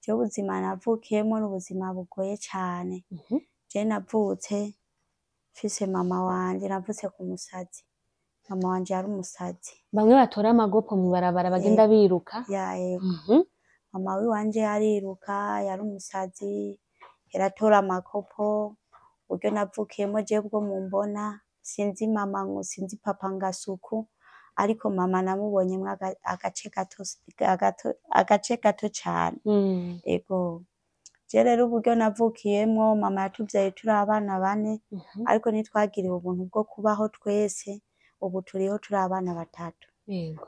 Jewe ubuzima navukiyemwo n'ubuzima bugoye cane. Je navutse mfise mama wanje, navutse ku musazi. Mama wanje yari umusazi. Bamwe batora amagopo mw'ibarabara bagenda biruka. Ya, yego. Mama wiwanje yariruka, yari umusazi, yaratora amakopo. Uburyo navukiyemwo jewe bwo mumbona, sinzi mama ngo sinzi papa ngasuku, ariko mama namubonyemwo agace gato, agace gato cane. Ego. Je rero uburyo navukiyemwo, mama yatuvyaye turi abana bane, ariko ntitwagiriwe ubuntu bwo kubaho twese, ubu turiho turi abana batatu.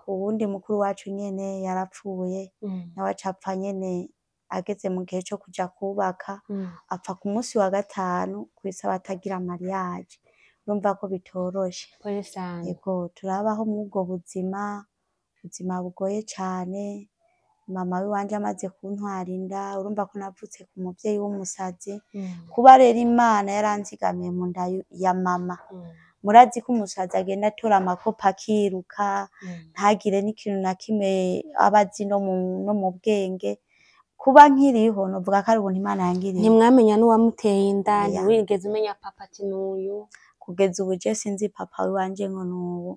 Uwundi mukuru wacu nyene yarapfuye, nawe aca apfa nyene ageze mu gihe co kuja kubaka, apfa ku musi wa gatanu kw'isabato agira mariage. Urumva ko bitoroshe. Pole sana. Ego, turabaho mw'ubwo buzima, ubuzima bugoye cane. Mama wiwanje amaze kuntwara inda, urumva ko navutse ku muvyeyi w'umusazi. Kuba rero Imana yaranzigamiye mu nda ya mama. Murazi ko umusazi agenda atora amakopo akiruka, ntagire n'ikintu na kimwe aba azi no mu bwenge. Kuba nkiriho novuga ko ari ubuntu Imana yangiriye. Ntimwamenya n'uwamuteye inda, Oya. ntiwigeze umenya papa ati n'uyu. Kugeza ubu je sinzi papa wiwanje ngo n'ubu,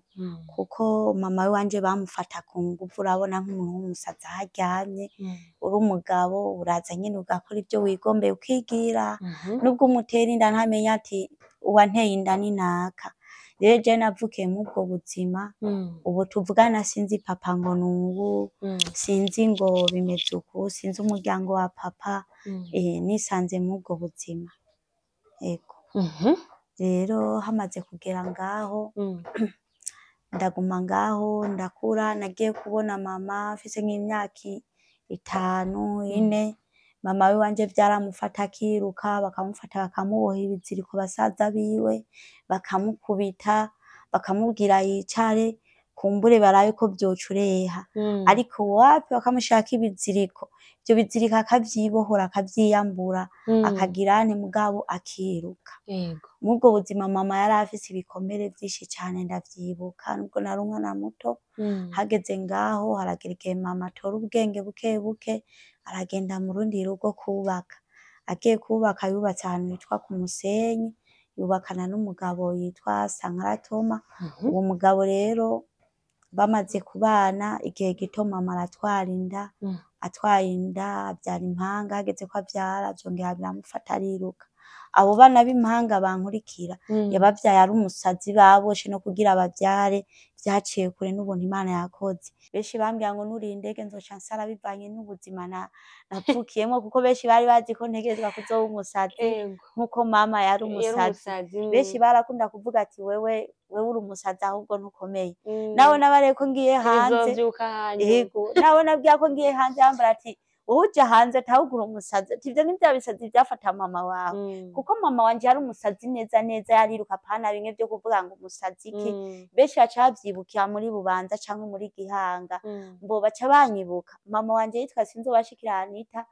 kuko mama wiwanje bamufata ku nguvu, urabona nk'umuntu w'umusazi aho aryamye, uri umugabo uraza nyene ugakora ivyo wigombeye ukigira, nubwo umutera inda ntamenya ati uwanteye inda ni naka. Rero je navukiye mw'ubwo buzima, ubu tuvugana sinzi papa ngo n'ubu, sinzi ngo bimeze uku, sinzi umuryango wa papa, nisanze mw'ubwo buzima. Ego. Rero hamaze kugera ngaho, ndaguma ngaho ndakura, nagiye kubona mama mfise nk'imyaka 5, 4, mama wiwanje vyaramufata akiruka, bakamufata bakamuboha ibiziriko basaza biwe, bakamukubita, bakamubwira yicare, kumbure barabe ko vyocureha. Ariko wapi, bakamushirako ibiziriko, ivyo biziriko akavyibohora, akavyiyambura, akagira ante mugabo akiruka. Mubwo buzima mama yari afise ibikomere vyinshi cane, ndavyibuka nubwo nari umwana muto. Hageze ngaho haragera igihe mama atora ubwenge buke buke, aragenda mu rundi rugo kubaka. Agiye kubaka yubatse ahantu hitwa ku Musenyi, yubakana n'umugabo yitwa Sankara Toma. Uwo mugabo rero bamaze kubana igihe gito, mama aratwara inda, atwaye inda avyara impanga, hageze ko avyara vyongera biramufata ariruka. Abo bana b'impanga bankurikira yabavyaye ari umusazi, baboshe no kugira bavyare vyaciye kure n'ubuntu Imana yakoze. Benshi bambwira ngo nuriye indege nzoca nsara bivanye n'ubuzima navukiyemwo, kuko benshi bari bazi ko ntegerezwa kuzoba umusazi nkuko mama yari Yari umusazi. umusazi. Benshi barakunda kuvuga ati wewe uri umusazi ahubwo ntukomeye. Nawe nabareye ko ngiye hanze, Bizovyuka hanyuma. Yego, nawe nabwiye ko ngiye hanze, bambwira ati wowe uja hanze atahugura umusazi, ati ivyo ni vya bisazi vyafata mama wawe. Kuko mama wanje yari umusazi neza neza, yariruka pana bimwe vyo kuvuga ngo umusazi iki. Benshi baca bavyibukira muri Bubanza canke muri Gihanga, mbo baca banyibuka. Mama wanje yitwa Sinzobashikira Anita,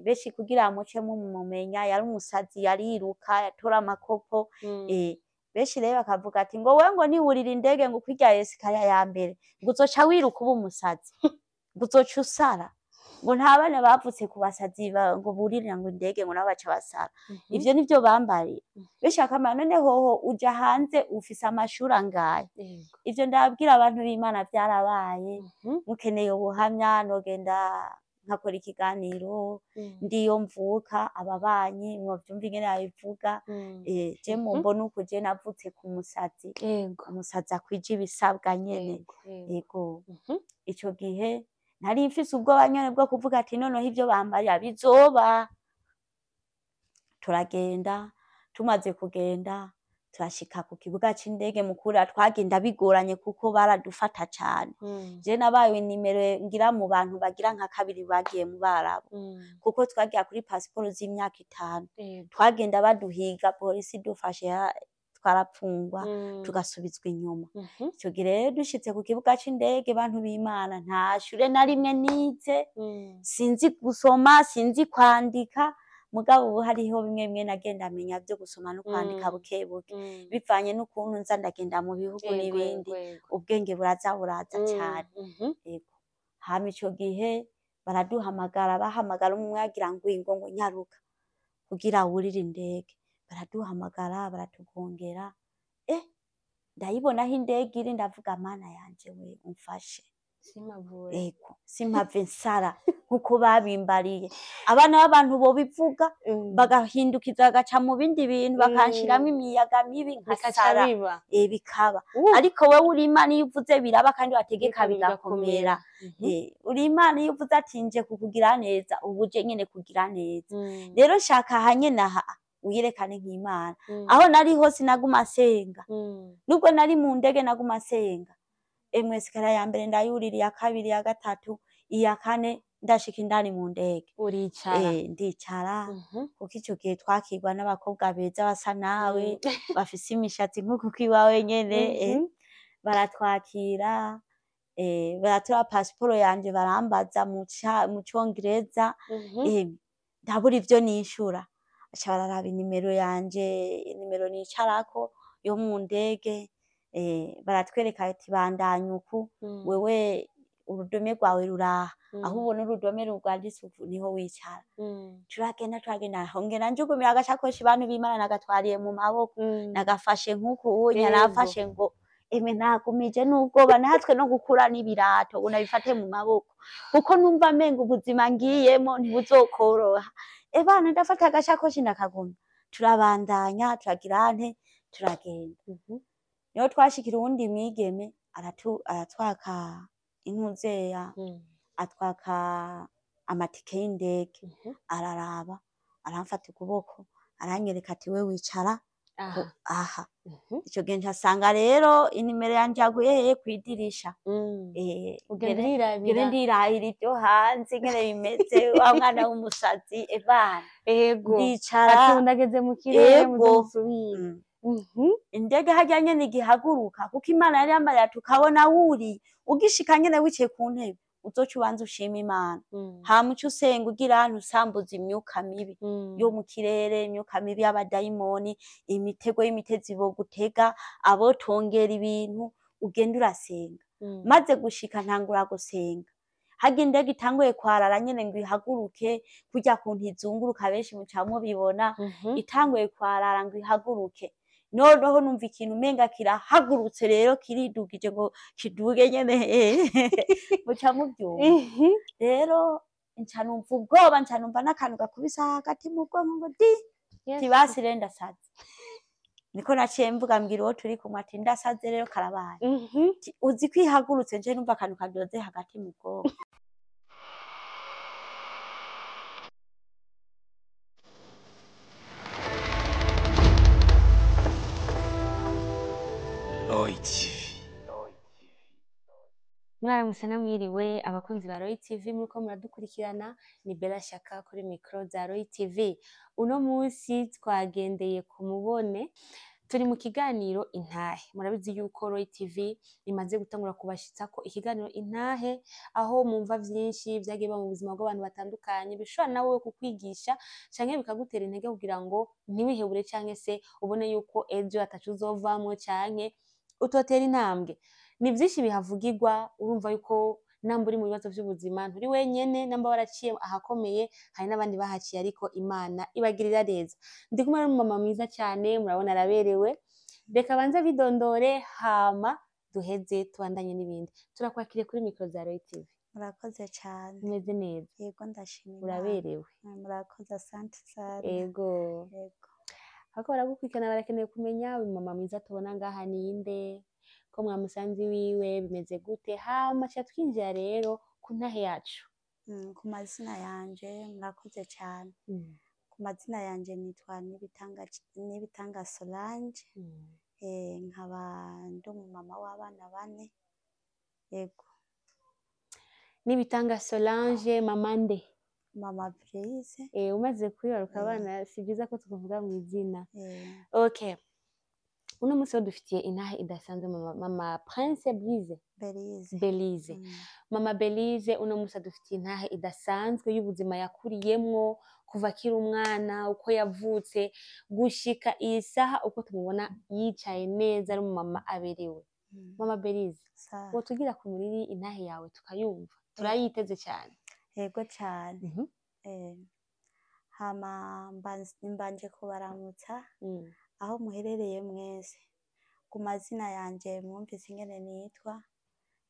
benshi kugira muce mumumenya, yari umusazi, yariruka, yatora amakopo. Benshi rero bakavuga ati ngo wewe ngo niwurira indege ngo ukwirya esikariya ya mbere ngo uzoca wiruka uba umusazi, ngo uzoca usara, ngo nta bana bavutse ku basazi ngo buririra ngo indege ngo nabo baca basara. Ivyo nivyo bambariye. Benshi bakamara none hoho uja hanze ufise amashuri angahe? Ivyo ndababwira abantu b'Imana vyarabaye. Mukeneye ubuhamya nogenda nkakora ikiganiro, ndiyo mvuka, ababanyi mwovyumva ingene babivuga. Je mumbona uku, je navutse ku musazi, umusazi akwije ibisabwa nyene. Yego. Ico gihe nari mfise ubwoba nyene bwo kuvuga ati noneho ivyo bambarira bizoba. Turagenda, tumaze kugenda turashika ku kibuga c'indege mukura, twagenda bigoranye kuko baradufata cane. Je nabaye nimero ngira mu bantu bagira nka kabiri bagiye mu Barabu, kuko twagiye kuri pasiporo z'imyaka 5. Twagenda baduhiga, polisi idufashe twarapfungwa, tugasubizwa inyuma. Ico gihe rero dushitse ku kibuga c'indege, bantu b'Imana, nta shure na rimwe nize, sinzi gusoma, sinzi kwandika, mugabo ubu hariho bimwe bimwe nagenda menya vyo gusoma no kwandika buke buke, bivanye n'ukuntu nza ndagenda mu bihugu n'ibindi, ubwenge buraza buraza cane. Yego. Hama ico gihe Baraduhamagara, bahamagara umwe agira ngo ingo ngo nyaruka kugira wurire indege. Baraduhamagara baratugongera, ndayibona aho indege iri, ndavuga Mana yanje we umfashe. Simavure. Ego, simpave nsara nkuko babimbariye. Abana b'abantu bobivuga bagahindukiza bagaca mu bindi bintu, bakanshiramwo imiyaga mibi bikaca nkasara, biba. Bikaba. Ariko wewe uri Imana, iyo uvuze biraba kandi wategeka bigakomera. Uri Imana, iyo uvuze ati nje kukugira neza, uba uje nyene kugira neza. Rero nshaka aha nyene aha wiyerekane nk'Imana. Aho nari hose naguma nsenga. Nubwo nari mu ndege naguma nsenga. Emwe, escalier ya mbere ndayurira, iya kabiri, iya gatatu, iya kane, ndashika indani mu ndege. Uricara. Ndicara, kuko ico gihe twakirwa n'abakobwa beza basa nawe, bafise imishatsi nk'uku kw'iwawe nyene. Baratwakira, baratora pasiporo yanje, barambaza mu congereza. Ndabura ivyo nishura. Baca bararaba inimero yanje, inimero nicarako yo mu ndege, baratwereka ati bandanya uku, wewe urudome rwawe ruraha, aho ubona urudome rwanditse uku niho wicara. Turagenda, turagenda, hongera njugumira agasakoshi, bantu b'Imana, nagatwariye mu maboko, nagafashe nk'uku unya, nafashe ngo emwe nagumije n'ubwoba, natwe no gukura n'ibirato ngo nabifate mu maboko, kuko numva menga ubuzima ngiyemo ntibuzokoroha. Ebana, ndafata agasakoshi ndakagumya, turabandanya, turagira nte, turagenda. Niho twashikira uwundi mwigeme aratwaka intuzeya, atwaka amatike y'indege. Araraba, aramfata ukuboko, aranyereka ati we wicara Aha. aha. Ico gihe ncasanga rero inimero yanje yaguye hehe? Kw'idirisha. Ugenda Ngere urirabira. Ndirahira ivyo hanze ingene bimeze, wa mwana w'umusazi, ebana. Ego. Ndicara. Ati ndageze mu kirere, muze Ego. musubire. Indege harya nyene igihaguruka, kuko Imana yari yambariye ati ukabona wuriye ugishika nyene wicaye ku ntebe, uzoca ubanza ushima Imana, hama uce usenga, ugira ahantu usambuza imyuka mibi yo mu kirere, imyuka mibi y'abadayimoni, imitego y'imitezi bogutega, abotongera ibintu, ugenda urasenga. Maze gushika ntangura gusenga. Harya indege itanguye kwarara nyene ngo ihaguruke, kurya kuntu izunguruka benshi muca mubibona, itanguye kwarara ngo ihaguruke, noneho numva ikintu umenga kirahagurutse rero kiridugije ngo kiduge nyene, muca muvyumva. Rero nca numva ubwoba, nca numva n'akantu gakubise hagati mu bwonko ngo di. Yesu. Tibasi rero ndasaze, niko naciye mvuga, mbwira uwo turi kumwe ati ndasaze rero karabaye. Ati, uzi ko ihagurutse nje numva akantu kadoze hagati mu bwonko. Roy TV. Mwaramutse namwiriwe abakunzi ba Roy TV muriko muradukurikirana, ni Bella Shaka kuri micro za Roy TV. Uno munsi twagendeye ku mubone, turi mu kiganiro Intahe. Murabizi yuko Roy TV imaze gutangura kubashitsako ikiganiro Intahe, aho mumva vyinshi vyagiye biba mu buzima bw'abantu batandukanye, bishobora nawe kukwigisha canke bikagutera intege kugira ngo ntiwihebure, canke se ubone yuko ejo ataco uzovamwo canke utotera intambwe. Ni vyinshi bihavugirwa, urumva yuko namba uri mu bibazo vy'ubuzima nturi wenyene, namba waraciye ahakomeye hari n'abandi bahaciye ariko Imana ibagirira neza. Ndi kumwe n'umumama mwiza cyane, murabona araberewe. Reka banze bidondore hama duheze tubandanye n'ibindi. Turakwakiriye kuri micro za Roy TV. Murakoze cane. Umeze neza? Yego, ndashima Imana. Uraberewe. Murakoze, asante sana. Ego. Yego. Ariko baragukurikirana, barakeneye kumenya uyu mama mwiza tubona ngaha ninde, ko mwamusanze iwiwe bimeze gute, hama ca twinjira rero ku ntahe yacu. Ku mazina yanje, murakoze cane. Ku mazina yanje nitwa Nibitanga Solange, nkaba ndi umumama w'abana bane. Yego. Nibitanga Solange, mama nde? Mama Blaise. Umaze kwibaruka abana si byiza ko tukuvuga mu izina. Okay, uno munsi rero dufitiye intahe idasanzwe, mama Prince Brise. Belize. Belize. Mama Belize uno munsi adufitiye intahe idasanzwe y'ubuzima yakuriyemwo kuva akiri umwana, uko yavutse gushika iyi saha uko tumubona yicaye neza ari umumama aberewe. Mama Belize, Sawa. wotugira ku muriri intahe yawe tukayumva, turayiteze cyane. Yego cane. Hama mbanje kubaramutsa aho muherereye mwese. Ku mazina yanje mwumvise ingene nitwa,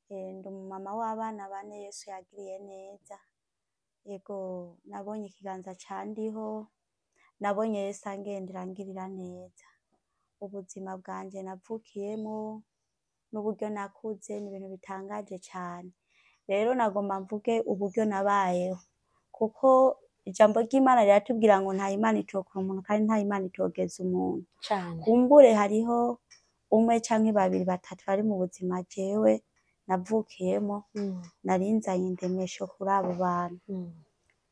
ndi umumama w'abana bane Yesu yagiriye neza. Yego, nabonye ikiganza ca Ndiho, nabonye Yesu angendera angirira neza. Ubuzima bwanje navukiyemwo n'uburyo nakuze ni ibintu bitangaje cane. Rero nagomba mvuge uburyo nabayeho, kuko ijambo ry'Imana riratubwira ngo nta Imana itokura umuntu kandi nta Imana itogeza umuntu. Cane. Kumbure hariho umwe canke babiri batatu bari mu buzima jewe navukiyemwo, nari nzanye indemesho kuri abo bantu.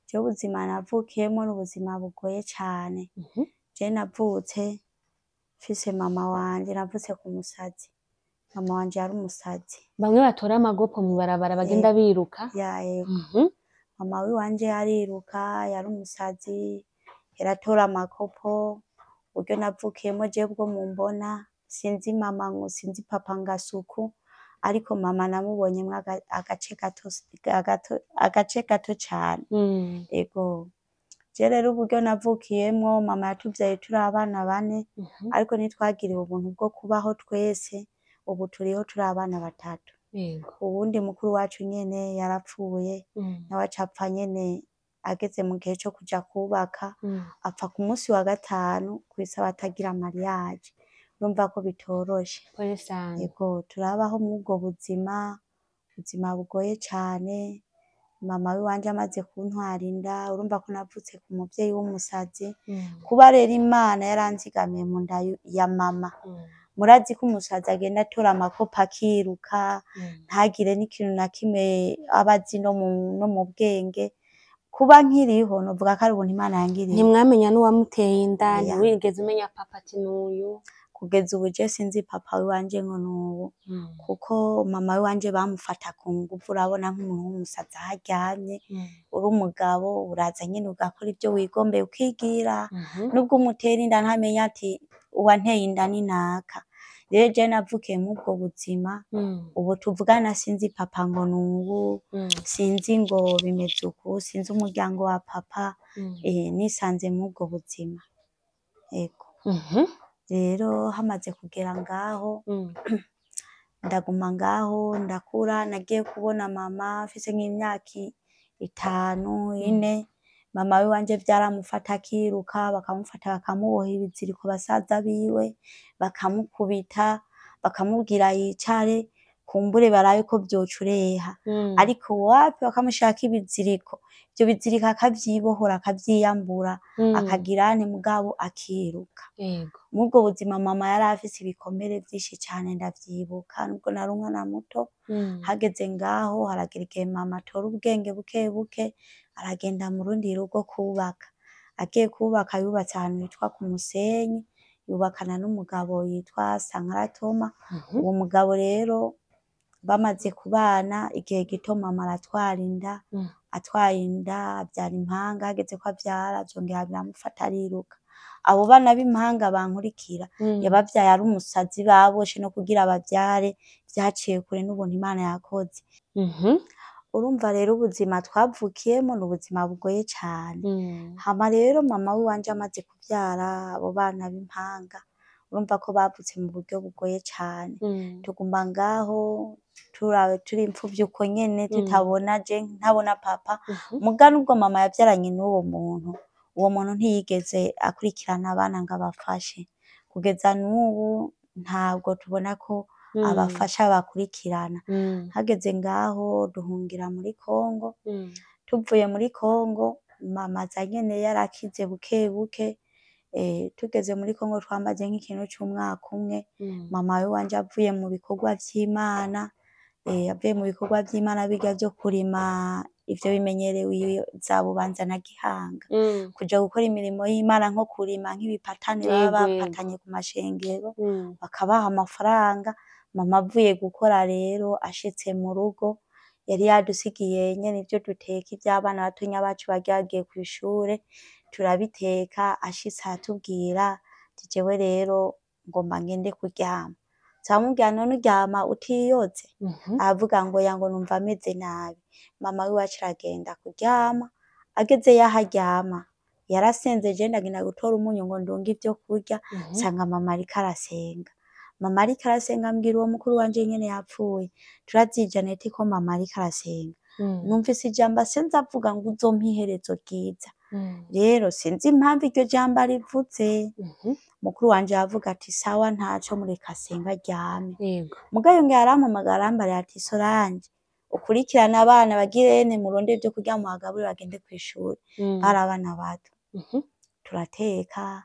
Jewe ubuzima navukiyemwo ni ubuzima bugoye cane. Je navutse mfise mama wanje, navutse ku musazi. Mama wanje yari umusazi. Bamwe batora amagopo mw'ibarabara bagenda biruka. Ya, yego. Mama wiwanje yariruka, yari umusazi, yaratora amakopo. Uburyo navukiyemwo jewe bwo mumbona, sinzi mama ngo sinzi papa ngasuku, ariko mama namubonyemwo agace gato cane. Ego. Je rero uburyo navukiyemwo, mama yatuvyaye turi abana bane, ariko ntitwagiriwe ubuntu bwo kubaho twese, ubu turiho turi abana batatu. Uwundi mukuru wacu nyene yarapfuye, nawe aca apfa nyene ageze mu gihe co kuja kubaka, apfa ku musi wa gatanu kw'isabato agira mariage. Urumva ko bitoroshe. Pole sana. Ego, turabaho mw'ubwo buzima, ubuzima bugoye cane. Mama wiwanje amaze kuntwara inda, urumva ko navutse ku muvyeyi w'umusazi. Kuba rero Imana yaranzigamiye mu nda ya mama. Murazi ko umusazi agenda atora amakopo akiruka, ntagire n'ikintu na kimwe aba azi no mu bwenge. Kuba nkiriho novuga ko ari ubuntu Imana yangiriye. Ntimwamenya n'uwamuteye inda, Oya. ntiwigeze umenya papa ati n'uyu. Kugeza ubu je sinzi papa wiwanje ngo n'ubu, kuko mama wiwanje bamufata ku nguvu, urabona nk'umuntu w'umusazi aho aryamye, uri umugabo uraza nyene ugakora ivyo wigombeye ukigira, nubwo umutera inda ntamenya ati uwanteye inda ni naka. Rero je navukiye mw'ubwo buzima, ubu tuvugana sinzi papa ngo n'ubu, sinzi ngo bimeze uku, sinzi umuryango wa papa, nisanze mw'ubwo buzima. Ego. Rero hamaze kugera ngaho, ndaguma ngaho ndakura, nagiye kubona mama mfise nk'imyaka 5, 4, mama wiwanje vyaramufata akiruka, bakamufata bakamuboha ibiziriko basaza biwe, bakamukubita, bakamubwira yicare, kumbure barabe ko vyocureha. Ariko wapi, bakamushirako ibiziriko, ivyo biziriko akavyibohora, akavyiyambura, akagira ane mugabo akiruka. Mw'ubwo buzima mama yari afise ibikomere vyinshi cane, ndavyibuka nubwo nari umwana muto. Hageze ngaho haragera igihe mama atora ubwenge buke buke, aragenda mu rundi rugo kubaka. Agiye kubaka yubatse ahantu hitwa ku Musenyi, yubakana n'umugabo yitwa Sankara Toma. Uwo mugabo rero bamaze kubana igihe gito, mama aratwara inda, atwaye inda avyara impanga, hageze ko avyara vyongera biramufata ariruka. Abo bana b'impanga bankurikira, yabavyaye ari umusazi, baboshe no kugira bavyare vyaciye kure n'ubuntu Imana yakoze. Urumva rero ubuzima twavukiyemwo ni ubuzima bugoye cane. Hama rero mama wiwanje amaze kuvyara abo bana b'impanga, urumva ko bavutse mu buryo bugoye cane. Tuguma ngaho turi impfuvyi uko nyene, tutabona, je ntabona papa. Muga nubwo mama yavyaranye n'uwo muntu, uwo muntu ntiyigeze akurikirana abana ngo abafashe. Kugeza n'ubu ntabwo tubona ko abafasha bakurikirana. Hageze ngaho duhungira muri Kongo, tuvuye muri Kongo mama aza nyene yarakize buke buke, tugeze muri Kongo twamaze nk'ikintu c'umwaka umwe, mama wiwanje avuye mu bikorwa vy'Imana, avuye mu bikorwa vy'Imana birya vyo kurima, ivyo bimenyerewe za Bubanza na Gihanga, kuja gukora imirimo y'Imana nko kurima nk'ibipatane baba bapatanye ku mashengero, bakabaha amafaranga. Mama avuye gukora rero ashitse mu rugo, yari yadusigiye nyene ivyo duteka ivy'abana batonya bacu bari bagiye kw'ishure, turabiteka, ashitse aratubwira ati jewe rero ngomba ngende kuryama. Turamubwira none uryama utiyoze? Aravuga ngo ya, ngo numva ameze nabi. Mama wiwe aca aragenda kuryama, ageze yaho aryama yarasenze, je ndagenda gutora umunyu ngo ndunge ivyo kurya, nsanga mama ariko arasenga. Mama ariko arasenga, mbwira uwo mukuru wanje nyene yapfuye, turazi Janete ko mama ariko arasenga. Numvise ijambo asenze avuga ngo uzompa iherezo ryiza. Rero sinzi impamvu iryo jambo arivuze. Mukuru wanje aravuga ati sawa ntaco, mureka asenge aryame. Mugabo yongera arampamagara arambarira ati Solange, ukurikirane abana bagirene, murondere ivyo kurya mubagaburire bagende kw'ishure. Bari abana bato. Turateka,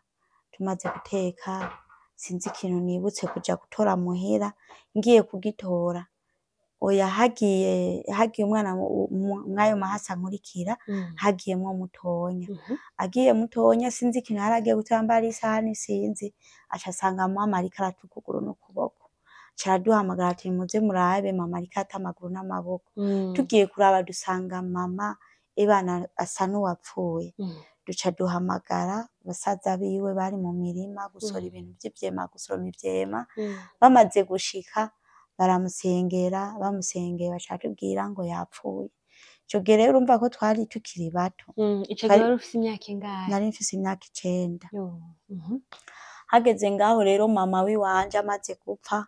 tumaze guteka sinzi ikintu nibutse kuja gutora muhira, ngiye kugitora oya hagiye umwana mwayo mahasa nkurikira, hagiyemwo mutonya. Agiye mutonya sinzi ikintu yari agiye gutora, mba ari isahani sinzi, aca asanga mama ariko arata ukuguru n'ukuboko. Aca araduhamagara ati muze murabe mama ariko arata amaguru n'amaboko. Tugiye kuraba dusanga mama ebana asa n'uwapfuye. Duca duhamagara basaza biwe bari mu mirima gusora ibintu vy'ivyema, gusoroma ivyema. Bamaze gushika baramusengera, bamusengeye baca baratubwira ngo yapfuye. Ico gihe rero urumva ko twari tukiri bato. Ico gihe wari ufise imyaka ingahe? Nari mfise imyaka 9. Hageze ngaho rero mama wiwanje amaze gupfa,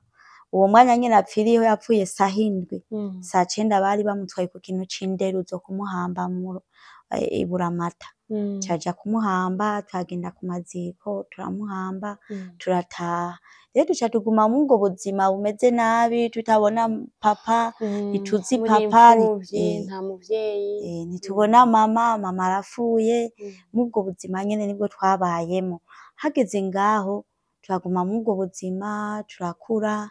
uwo mwanya nyene apfiriyeho yapfuye saha 7. Saa 9 bari bamutwaye ku kintu c'inderuzo kumuhamba i Buramata. Caja kumuhamba, turagenda ku maziko turamuhamba, turataha. Rero duca tuguma mw'ubwo buzima bumeze nabi, tutabona papa, ntituzi Muri papa, imfuvyi, nta muvyeyi. Ntitubona mama, mama arapfuye. Mw'ubwo buzima nyene nibwo twabayemo. Hageze ngaho turaguma mw'ubwo buzima, turakura,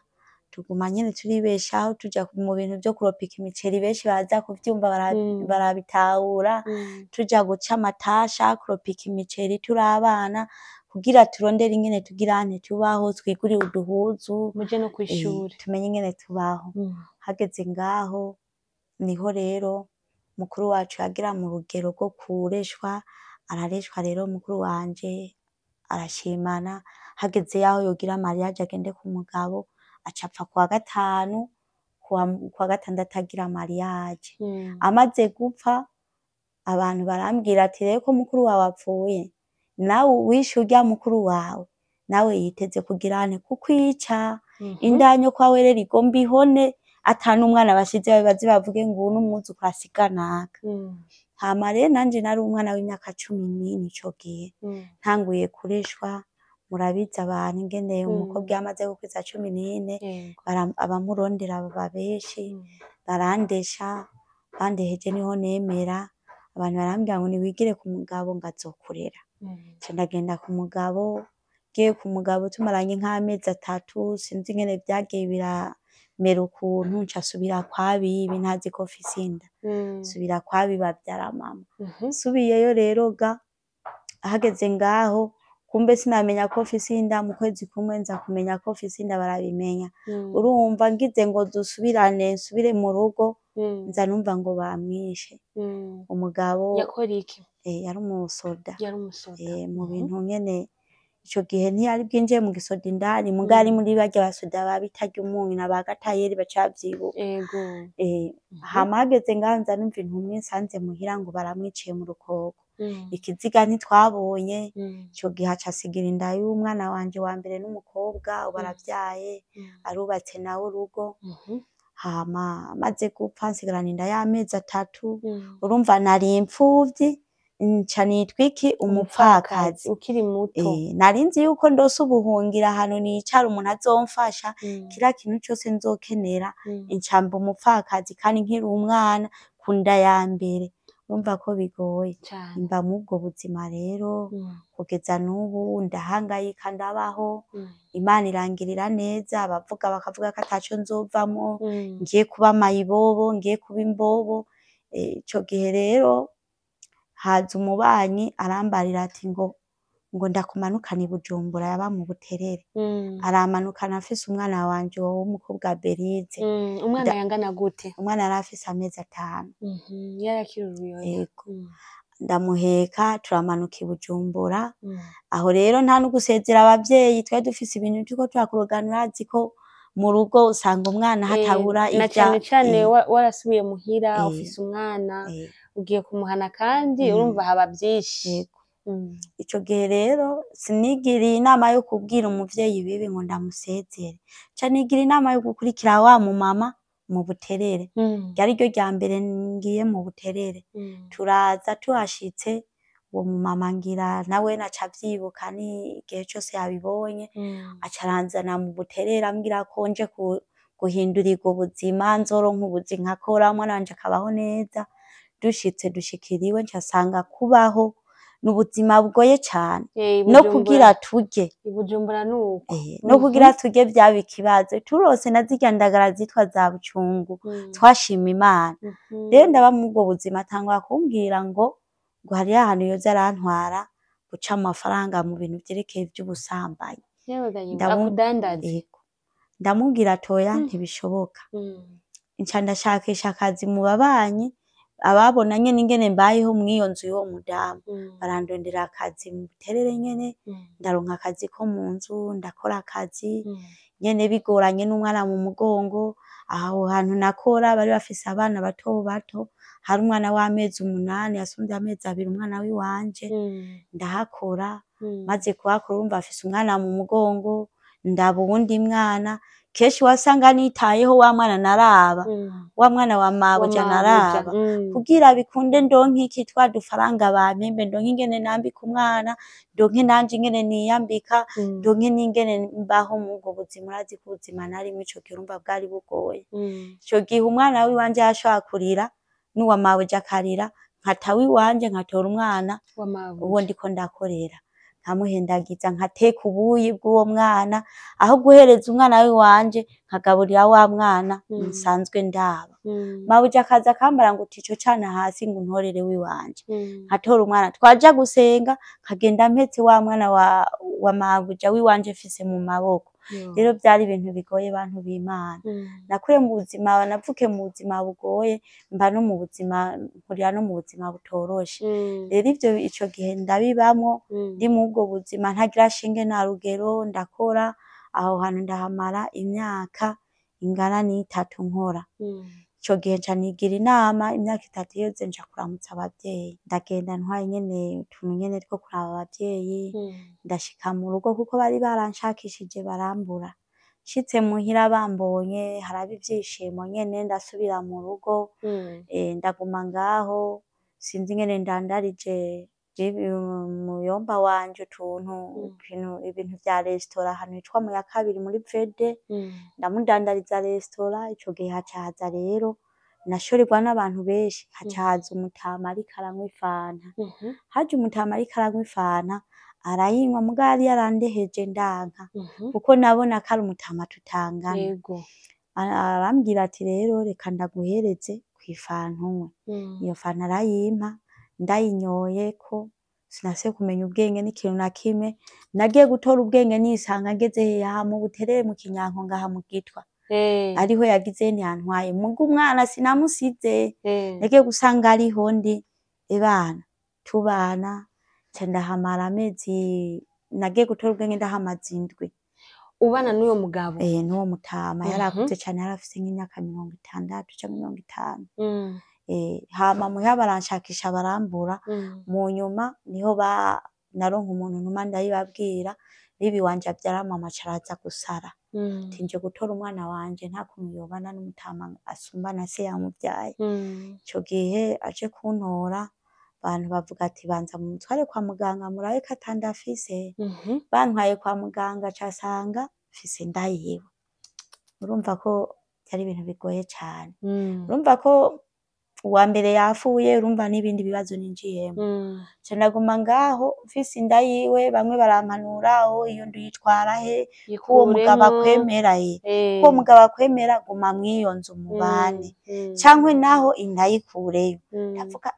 tuguma nyene turibeshaho, tuja mu bintu vyo kuropika imiceri, benshi baraza kuvyumva barabitahura. Tuja guca amatasha, kuropika imiceri turi abana, kugira turondere ingene tugira ante tubaho, twigurire uduhuzu, muje no kw'ishure, tumenye ingene tubaho. Hageze ngaho niho rero mukuru wacu yagira mu rugero rwo kureshwa, arareshwa rero mukuru wanje arashimana. Hageze yaho yogira mariage agende ku mugabo, aca apfa kuwa gatanu, kuwa gatandatu agira mariage. Amaze gupfa abantu barambwira ati rero ko mukuru wawe apfuye, nawe wishe urya mukuru wawe, nawe yiteze kugira ante kukwica. Indanyo kwawe rero igomba ihone, ata n'umwana bashize baze bavuge ngo uwu n'umwuzukuru asiga naka. Hama rero nanje nari umwana w'imyaka 14 ico gihe. Ntanguye kureshwa, murabizi abantu ingene umukobwa iyo amaze gukwiza 14, abamurondera baba benshi, barandesha, bandeheje niho nemera. Abantu barambwira ngo niwigire ku mugabo ngo azokurera. Nca ndagenda ku mugabo, ngiye ku mugabo tumaranye nk'amezi 3, sinzi ingene vyagiye biramera ukuntu, nca nsubira kwa bibi ntazi ko mfise inda. Nsubira kwa bibi bavyara mama. Nsubiyeyo rero ga, hageze ngaho kumbe sinamenya ko mfise inda, mu kwezi kumwe nza kumenya ko mfise inda barabimenya. Urumva ngize ngo dusubirane nsubire mu rugo, nza numva ngo bamwishe. Umugabo yakora iki? Yari umusoda. Yari umusoda. Mu bintu nyene ico gihe ntiyari bwinjiye mu gisoda indani, muga ari muri barya basoda ba Bitarya umunyu na ba Gatayeri baca bavyibuka. Hama hageze ngaho nza numva intumwa insanze muhira ngo baramwiciye mu rukoko. Ikiziga ntitwabonye. Ico gihe aca asigira inda y'umwana wanje wa mbere n'umukobwa, ubu aravyaye, arubatse nawe urugo. Hama amaze gupfa nsigarana inda y'amezi 3. Urumva nari impfuvyi, nca nitwa iki? Umupfakazi. Ukiri muto. Nari nzi yuko ndose ubuhungiro ahantu nicara umuntu azomfasha, kiriya kintu cose nzokenera, nca mba umupfakazi kandi nkiri umwana ku nda ya mbere. Urumva ko bigoye. Mba mw'ubwo buzima rero kugeza n'ubu ndahangayika, ndabaho. Imana irangirira neza, abavuga bakavuga ko ataco nzovamwo, ngiye kuba mayibobo, ngiye kuba imbobo. Ico gihe rero haza umubanyi arambarira ati ngo ndakumanukane i Bujumbura, yaba mu Buterere. Aramanukana afise umwana wanje w'umukobwa Berize. Umwana yangana gute? Umwana yari afise amezi 5. Yari akiri uruyoya. Yego. Ndamuheka turamanuka i Bujumbura. Aho rero nta n'ugusezera abavyeyi, twari dufise ibintu turiko turakorogana, urazi ko Mu rugo usanga umwana hatabura Na ivya cane cane warasubiye muhira, ufise umwana, ugiye kumuhana kandi urumva haba vyinshi. Yego. Ico gihe rero sinigiriye inama yo kubwira umuvyeyi bibi ngo ndamusezere, nca nigira inama yo gukurikira wa mumama mu Buterere. Ryari ryo rya mbere ngiye mu Buterere. Turaza, tuhashitse uwo mumama ngira nawe aca avyibuka n'igihe cose yabibonye, aca aranzana mu Buterere ambwira ko nje guhindurirwa ubuzima, nzoronka ubuzi nkakora, umwana wanje akabaho neza. Dushitse dushikira iwe, nca nsanga kubaho ni ubuzima bugoye cane, no kugira turye. I Bujumbura nuko. No kugira turye vyaba ikibazo, turose na zirya ndagara zitwa za bucungu twashima Imana. Rero ndaba mw'ubwo buzima, atangura kumbwira ngo hariho ahantu yoza arantwara guca amafaranga mu bintu vyerekeye ivy'ubusambanyi. Yewe ga yewe, akudandaze. Yego. Ndamubwira ati oya, ntibishoboka. Nca ndashakisha akazi mu babanyi, ababona nyene ingene mbayeho mw'iyo nzu y'uwo mudamu, barandondera akazi mu Buterere nyene, ndaronka akazi ko mu nzu, ndakora akazi nyene bigoranye n'umwana mu mugongo. Aho hantu nakora bari bafise abana bato bato, hari umwana w'amezi 8 yasumvye amezi 2 umwana w'iwanje, ndahakora. Maze kuhakora, urumva afise umwana mu mugongo, ndaba uwundi mwana, kenshi wasanga nitayeho wa mwana naraba, wa mwana wa mabuja naraba, kugira bikunde ndonke iki twa dufaranga bampembe, ndonke ingene nambika umwana, ndonke nanje ingene niyambika, ndonke n'ingene mbaho mw'ubwo buzima. Urazi ko ubuzima narimwo ico gihe urumva bwari bugoye. Ico gihe umwana w'iwanje yashobora kurira n'uwa mabuja akarira, nkata uwiwanje nkatora umwana uwo ndiko ndakorera, nkamuhendagiza, nkateka ubuyi bw'uwo mwana, aho guhereza umwana w'iwanje nkagaburira wa mwana nsanzwe ndaba. Mabuja akaza akambara ngo uti ico cana hasi ngo untorere w'iwanje, nkatora umwana, twaja gusenga nkagenda mpetse wa mwana wa mabuja w'iwanje mfise mu maboko. Rero vyari ibintu bigoye, bantu b'Imana. Nakuriye mu buzima, navukiye mu buzima bugoye, mba no mu buzima, nkurira no mu buzima butoroshe. Rero ivyo ico gihe ndabibamwo, ndi mw'ubwo buzima ntagira shinge na rugero, ndakora aho hantu ndahamara imyaka ingana n'itatu nkora. Ico gihe nca nigira inama, imyaka 3 iheze nja kuramutsa abavyeyi. Ndagenda ntwaye nyene utuntu nyene two kuraba abavyeyi, ndashika mu rugo kuko bari baranshakishije barambura. Nshitse muhira bambonye haraba ivyishimo nyene, ndasubira mu rugo, ndaguma ngaho, sinzi ingene ndandarije muyomba wanje utuntu, ibintu vya resitora ahantu hitwa mu ya kabiri muri Vede, ndamudandariza resitora. Ico gihe haca haza rero nashorerwa n'abantu benshi, haca haza umutama ariko aranywa ifanta. Haje umutama ariko aranywa ifanta, arayinywa, muga yari yarandeheje ndanka, kuko nabona ko ari umutama tutangana. Arambwira ati rero reka ndaguhereze kw'ifanta unywe. Iyo fanta arayimpa, ndayinyoyeko sinasubiye kumenya ubwenge n'ikintu na kimwe. Nagiye gutora ubwenge nisanga ngeze aha mu Buterere mu Kinyanko ngaha mu Gitwa. Ariho yagize ntiyantwaye, muga umwana sinamusize. Nagiye gusanga ariho ndi, ebana tubana, nca ndahamara amezi, nagiye gutora ubwenge ndahamaze indwi. Ubana n'uyo mugabo? N'uwo mutama yari akuze cane, yari afise nk'imyaka 60 canke 50. Hama muhira baranshakisha barambura, mu nyuma niho naronka umuntu ntuma ndabibabwira, bibi wanje avyara mama aca araza gusara. Ati nje gutora umwana wanje, nta kuntu yobana n'umutama asumbana se yamuvyaye. Ico gihe aje kuntora, abantu bavuga ati banza mumutware kwa muganga murabe ko ata nda afise. Bantwaye kwa muganga aca asanga mfise inda yiwe. Urumva ko vyari ibintu bigoye cane. Urumva ko uwa mbere yapfuye, urumva n'ibindi bibazo ninjiyemwo. Nca ndaguma ngaho mfise inda yiwe, bamwe barampanura iyo nda uyitwara he, ko uwo mugabo akwemera, ko uwo mugabo akwemera, guma mw'iyo nzu mubane, cankwe naho inda yikureyo. Ndavuga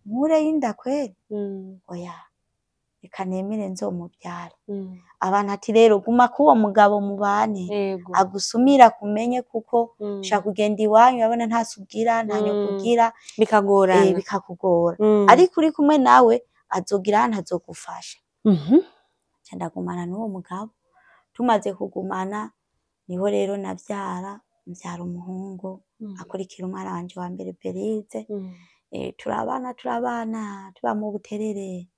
nkureyo inda kweri? Oya, reka nemere nzomuvyare. Abantu ati rero guma k'uwo mugabo mubane, agusumira akumenye, kuko ushobora kugenda iwanyu urabona nta se ugira, nta nyoko ugira, bikagorana, bikakugora. Ariko uri kumwe nawe azogira ahantu azogufasha. Nca ndagumana n'uwo mugabo, tumaze kugumana Niho rero navyara, mvyara umuhungu akurikira umwana wanje wa mbere Berize. Turabana turabana tuba mu Buterere,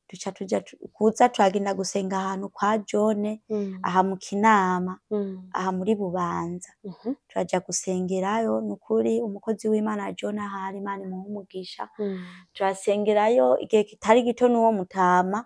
duca tuja kuza turagenda gusenga ahantu kwa Jone, aha mu Kinama, aha muri Bubanza. Turaja gusengerayo, nukuri umukozi w'Imana Jone ahari, Imana imuhe umugisha. Turasengerayo igihe kitari gito n'uwo mutama.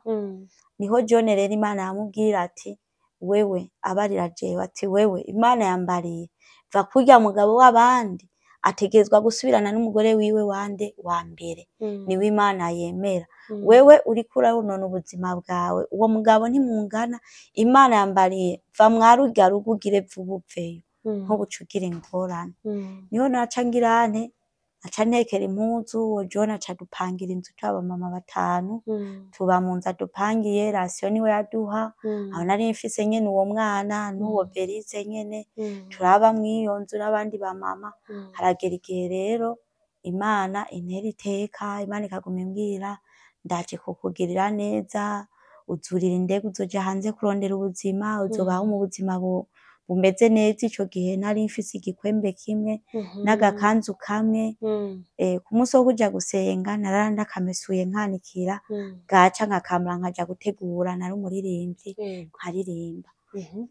Niho Jone rero Imana yamubwira ati wewe, abarira jewe ati wewe, Imana yambariye va kurya mugabo w'abandi ategerezwa gusubirana n'umugore wiwe wande wa mbere, niwe Imana yemera. Wewe uriko uronona ubuzima bwawe, uwo mugabo ntimungana, Imana yambariye va mwarurya rugo ugire vuba uveyo, ntubuce ugira ingorane. Niho naca ngira nte, aca ntekera impuzu, uwo John aca adupangira inzu turi abamama 5, tuba mu nzu adupangiye, rasiyo niwe yaduha, aho nari mfise nyene uwo mwana n'uwo Berize nyene, turaba mw'iyo nzu n'abandi bamama. Haragera igihe rero Imana intera iteka, Imana ikaguma imbwira ndaje kukugirira neza, uzurira indege uzoja hanze kurondera ubuzima, uzobaho mu buzima bumeze neza. Ico gihe nari mfise igikwembe kimwe n'agakanzu kamwe. Ku munsi wo kuja gusenga narara ndakamesuye nkanikira, bwaca nkakambara nkaja gutegura, nari umuririmbyi nkaririmba.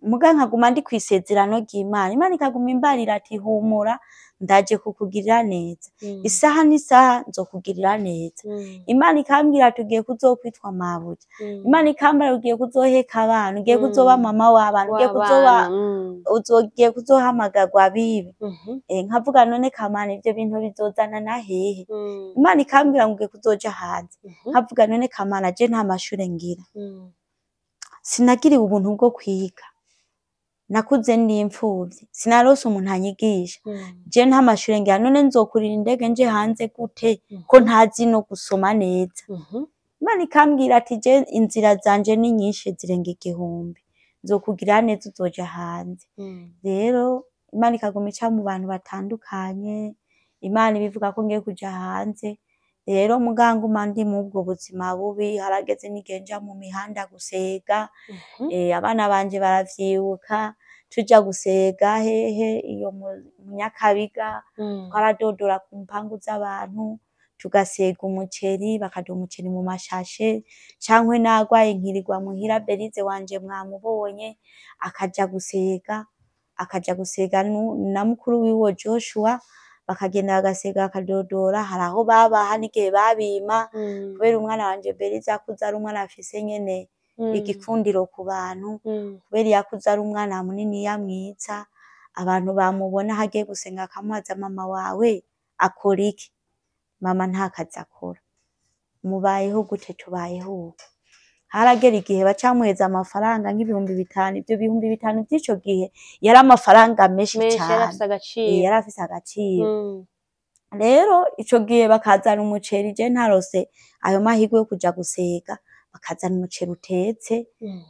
Muga nkaguma ndi kw'isezerano ry'Imana, Imana ikaguma imbarira ati humura ndaje kukugirira neza, isaha n'isaha nzokugirira neza. Imana ikambwira ati ugiye kuzokwitwa mabuja, Imana ikambwira ugiye kuzoheka abana, ugiye kuzoba mama w'abana, ugiye kuzoba ugiye kuzohamagarwa abibe. Nkavuga none Kamana ivyo bintu bizozana na hehe? Imana ikambwira ngo ugiye kuzoja hanze, nkavuga none Kamana je nta mashure ngira, sinagiriwe ubuntu bwo kwiga, nakuze ndi imfuvyi, sinarose umuntu anyigisha, je nta mashure ngira, none nzokurira indege nje hanze gute ko ntazi no gusoma neza? Imana ikambwira ati je inzira zanje ni nyinshi zirenga 1000, nzokugirira neza uzoja hanze. Rero Imana ikaguma ica mu bantu batandukanye, Imana ibivuga ko ngiye kuja hanze. Rero muga nguma ndi mubwo buzima bubi, harageze n'igihe nja mu mihanda gusega, abana banje baravyibuka, tuja gusega hehe iyo mu Nyakabiga, twaradodora ku mpangu z'abantu, tugasega umuceri, bakaduha umuceri mu mashashe, cankwe nagwaye nkirirwa muhira, Berize wanje mwamubonye, akaja gusega, akaja gusega na mukuru wiwe Joshua, bakagenda bagasega bakadodora, hari aho babaha n'igihe babima, kubera umwana wanje Berize akuze ari umwana afise nyene igikundiro ku bantu, kubera iyo akuze ari umwana muniniya mwiza, abantu bamubona aho agiye gusenga bakamubaza mama wawe akora iki? Mama nta kazi akora. Mubayeho gute? Tubayeho uku. Haragera igihe bacamuheza amafaranga nk'ibihumbi 5, ivyo bihumbi 5 vy'ico gihe yari amafaranga menshi cane, yari afise agaciro. Rero ico gihe bakazana umuceri, je ntarose ayo mahirwe yo kuja gusega, bakazana umuceri utetse,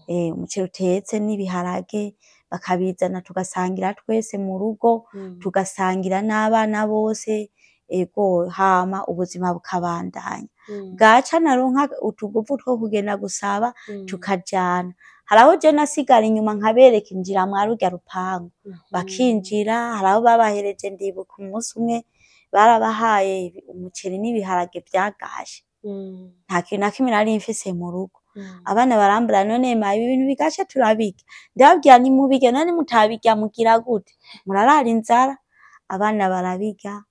umuceri utetse n'ibiharage, bakabizana tugasangira twese mu rugo, tugasangira n'abana bose, ego hama ubuzima bukabandanya. Bwaca naronka utuguvu two kugenda gusaba, tukajana. Hari aho je nasigara inyuma nkabereka injira mwarurya rupangu, bakinjira. Hari aho babahereje, ndibuka umunsi umwe barabahaye umuceri n'ibiharage vyagashe, nta kintu na kimwe nari mfise mu rugo. Abana barambwira none ma ibi bintu bigashe turabirya, ndababwira nimubirya, none mutabirya mugira gute? Murarara inzara. Abana barabirya.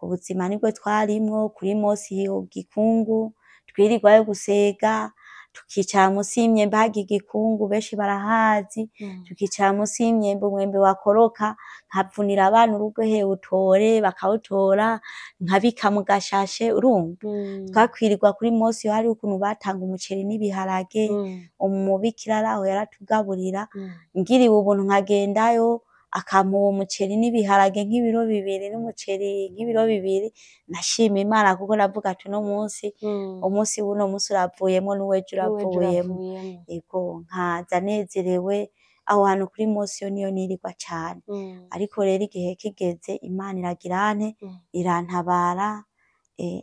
Ubuzima nibwo twarimwo kuri Mosi Gikungu, twirirwayo gusega, tukicara musi y'imyembe harya igikungu benshi barahazi, tukicara musi y'imyembe, umwembe wakoroka nkavunira abana urugo, he utore, bakawutora nkabika mu gashashe, urumva. Twakwirirwa kuri Mosi, hari ukuntu batanga umuceri n'ibiharage, umubikira araho yaratugaburira, ngiriwe ubuntu nkagendayo akampa uwo muceri n'ibiharage nk'ibiro 2 n'umuceri nk'ibiro 2, nashima Imana kuko navuga ati uno munsi, umunsi w'uno munsi uravuyemwo n'uwejo uravuyemwo. Ego nkaza nezerewe, aho hantu kuri Mosi yo niyo nirirwa cane. Ariko rero igihe kigeze Imana iragira nte, irantabara.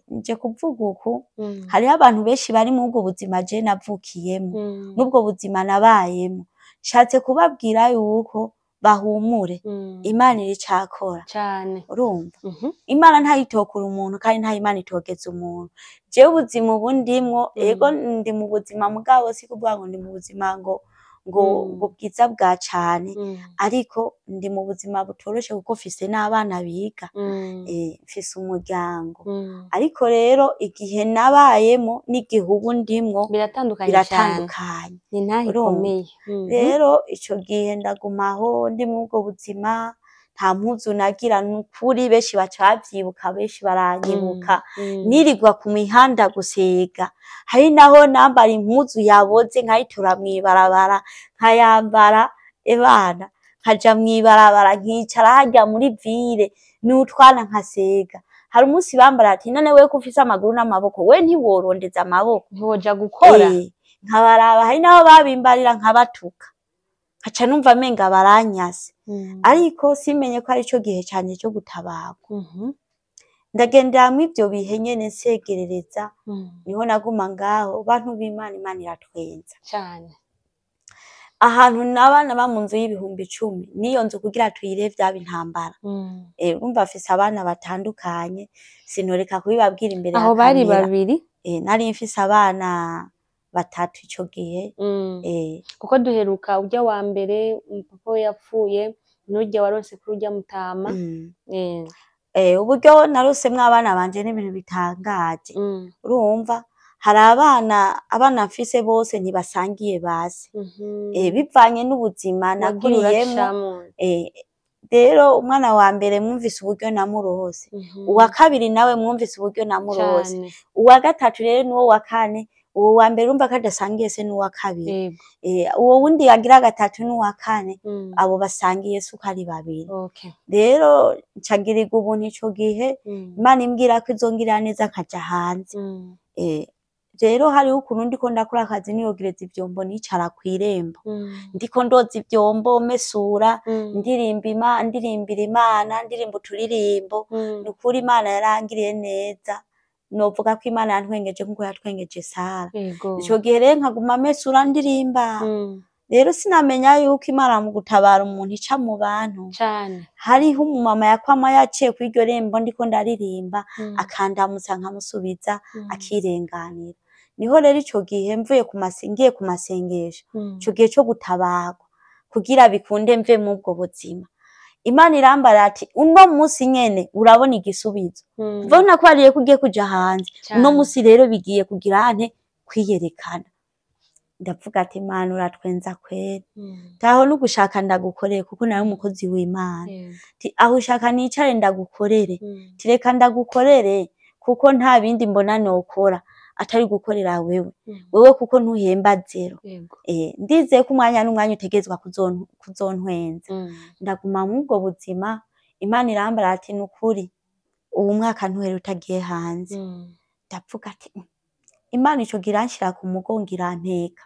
Nje kuvuga uku, hariho abantu benshi bari muri ubwo buzima je navukiyemwo, n'ubwo buzima nabayemwo. Nshatse kubabwira yuko Bahumure, Imana iricakora. Cane. Urumva, Imana ntayitokura umuntu, kandi nta Imana itogeza umuntu. Jewe ubuzima ubu ndimwo, ego ndi mu buzima, mugabo si kuvuga ngo ndi mu buzima ngo ngo ngo bwiza bwa cane, ariko ndi mu buzima butoroshe kuko mfise n'abana biga, mfise umuryango. Ariko rero igihe nabayemo n'igihe ubu ndimwo biratandukanye cane. Biratandukanye. Ni intahe Urumva? ikomeye. Rero ico gihe ndagumaho ndi mw'ubwo buzima, nta mpuzu nagira, nukuri benshi baca bavyibuka, benshi baranyibuka. Nirirwa ku mihanda gusiga, hari naho nambara impuzu yaboze nkayitora mw'ibarabara nkayambara, ebana nkaja mw'ibarabara nkicara harya muri ville n'utwana nkasega. Hari umunsi bambara ati: "None wewe ko ufise amaguru n'amaboko, we ntiworondeza amaboko?" Ntiwoja gukora? Nkabaraba, hari naho babimbarira nkabatuka, nkaca numva menga baranyase, ariko simenye ko arico gihe canje co gutabarwa. Ndagendera mw'ivyo bihe nyene nsegerereza, niho naguma ngaho. Bantu b'Imana, Imana iratwenza. Cane. Ahantu naba naba mu nzu y'10,000, n'iyo nzu kugira tuyire vyaba intambara. Urumva mfise abana batandukanye, sinoreka kubibabwira imbere ya Aho bari kamera. babiri? Nari mfise abana batatu ico gihe. Kuko duheruka urya wa mbere papa we yapfuye, n'urya waronse kuri urya mutama. Uburyo naronsemwo abana banje n'ibintu bitangaje. Urumva, hari abana mfise bose ntibasangiye base. Bivanye n'ubuzima Wagiye nakuriyemwo. uracamwo. Rero umwana wa mbere mwumvise uburyo namurose, uwa kabiri nawe mwumvise uburyo namurose, uwa gatatu rero n'uwo wa kane. Uwo wa mbere urumva ko adasangiye se n'uwa kabiri. Uwo wundi yagira gatatu n'uwa kane, abo basangiye se uko ari babiri. Rero nca ngirirwa ubuntu ico gihe, Imana imbwira ko izongirira neza nkaja hanze. Rero hariho ukuntu ndiko ndakora akazi niyogereza ivyombo, nicara kw'irembo, ndiko ndoza ivyombo, mesura, ndirimba ndirimbira Imana, ndirimba uturirimbo. Nukuri Imana yarangiriye neza, novuga ko Imana yantwengeje nkuko yatwengeje Sara. Ico gihe rero nkaguma mesura ndirimba. Rero sinamenya yuko Imana mu gutabara umuntu ica mu bantu. Cane. Hariho umumama yakwama yaciye kw'iryo rembo ndiko ndaririmba, akandamutsa nkamusubiza, akirenganira. Niho rero ico gihe mvuye ku ngiye ku masengesho, ico gihe co gutabarwa kugira bikunde mve mw'ubwo buzima, Imana irambara ati: "Uno musi nyene urabona igisubizo." Kuva nakwariye ko ugiye kuja hanze, uno musi rero bigiye kugira ante kwiyerekana. Ndavuga ati: "Imana uratwenza kweri." Taho n'ugushaka ndagukorere kuko nawe umukozi w'Imana. Ti aho ushaka nicare ndagukorere. Ti reka ndagukorere kuko nta bindi mbona nokora atari gukorera wewe. Wewe kuko ntuhemba zero. Ndizeye ko umwanya n'umwanya utegerezwa kuzontwenza. Ndaguma mw'ubwo buzima, Imana irambara ati: "Nukuri uwu mwaka ntuhere utagiye hanze." Ndavuga ati: Imana ico gihe iranshira ku mugongo, irampeka,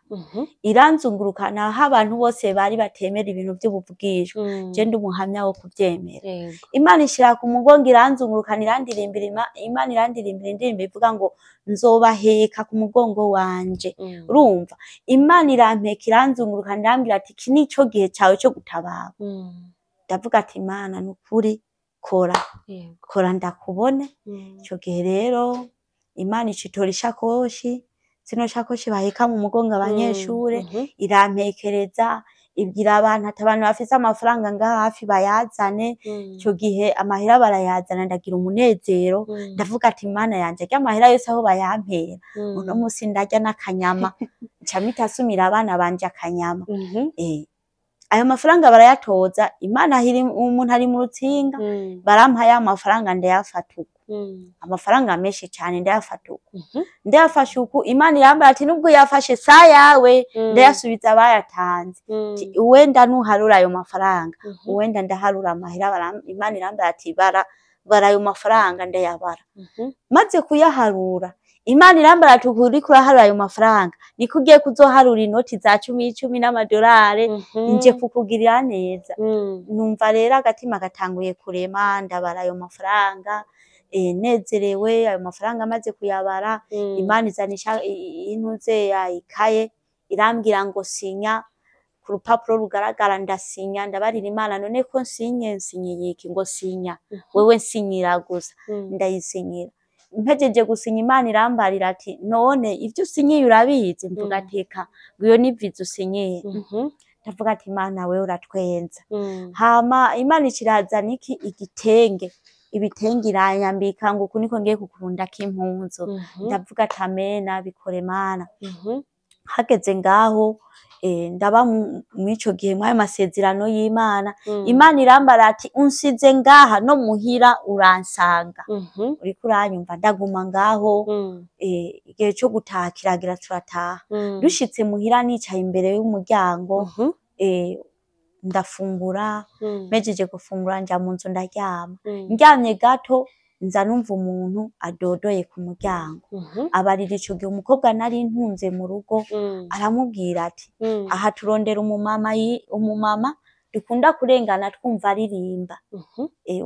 iranzungurukana aho abantu bose bari batemera ibintu vy'ubuvugishwa. Je ndi umuhamya wo kuvyemera. Imana ishira ku mugongo, iranzungurukana, irandirimbira, Imana irandirimbira indirimbo ivuga ngo nzobaheka ku mugongo wanje. Urumva, Imana irampeka, iranzungurukana, irambwira ati: "Iki nico gihe cawe co gutabarwa." Ndavuga ati: "Imana nukuri kora, kora ndakubone." Ico gihe rero Imana ica itora ishakoshi, zino shakoshi baheka mu mugongo abanyeshure, irampekereza, ibwira abantu ati: "Abantu bafise amafaranga ngaha hafi bayazane." Ico gihe amahera barayazana, ndagira umunezero, ndavuga ati: "Mana yanje, arya mahera yose aho bayampera, uno musi ndarya n'akanyama." Nca mpita nsumira abana banje akanyama. Ayo mafaranga barayatoza, Imana ahiri umuntu ari mu rutsinga, barampa ya mafaranga ndayafata uko. Amafaranga menshi cane ndayafata uko. Ndayafashe uku, Imana irambwira ati: "Nubwo uyafashe sa yawe, ndayasubiza abayatanze." Ati: "Uwenda ntuharura ayo mafaranga." Uwenda ndaharura amahera, Imana irambwira ati: "Bara, bara ayo mafaranga." Ndayabara. Maze kuyaharura, Imana irambwira ati: "Uriko uraharura ayo mafaranga, niko ugiye kuzoharura inoti za cumi icumi n'amadolari, nje kukugirira neza." Numva rero agatima gatanguye kurema, ndabara ayo mafaranga, nezerewe. Ayo mafaranga amaze kuyabara, Imana izana intuze ya ikaye, irambwira ngo sinya. ku rupapuro rugaragara, ndasinya, ndabarira Imana, none ko nsinye, nsinyiye iki? Ngo sinya, wewe nsinyira gusa. Ndayisinyira. Mpejeje gusinya, Imana irambarira ati: "None ivyo usinyiye urabizi?" Mvuga ati: "Eka." Ngo: "Iyo ni viza usinyiye." Ndavuga ati: "Imana wewe uratwenza." Hama Imana ikirazana iki igitenge, ibitenge iranyambika, ngo: "Uku niko ngiye kukurundako impuzu." Ndavuga ati: "Amena, bikore Mana." Hageze ngaho, ndaba mw'ico gihe mw'ayo masezerano y'Imana, Imana irambara ati: "Unsize ngaha, no muhira uransanga." Uriko uranyumva? Ndaguma ngaho. Igihe co gutaha kiragira, turataha. Dushitse muhira, nicaye imbere y'umuryango, ndafungura. Mpejeje gufungura, nja mu nzu ndaryama. Ndyamye gato, nza numva umuntu adodoye ku muryango. Abarira ico gihe umukobwa nari ntunze mu rugo, aramubwira ati: "Aha turondera umumama, umumama dukunda kurengana twumva aririmba.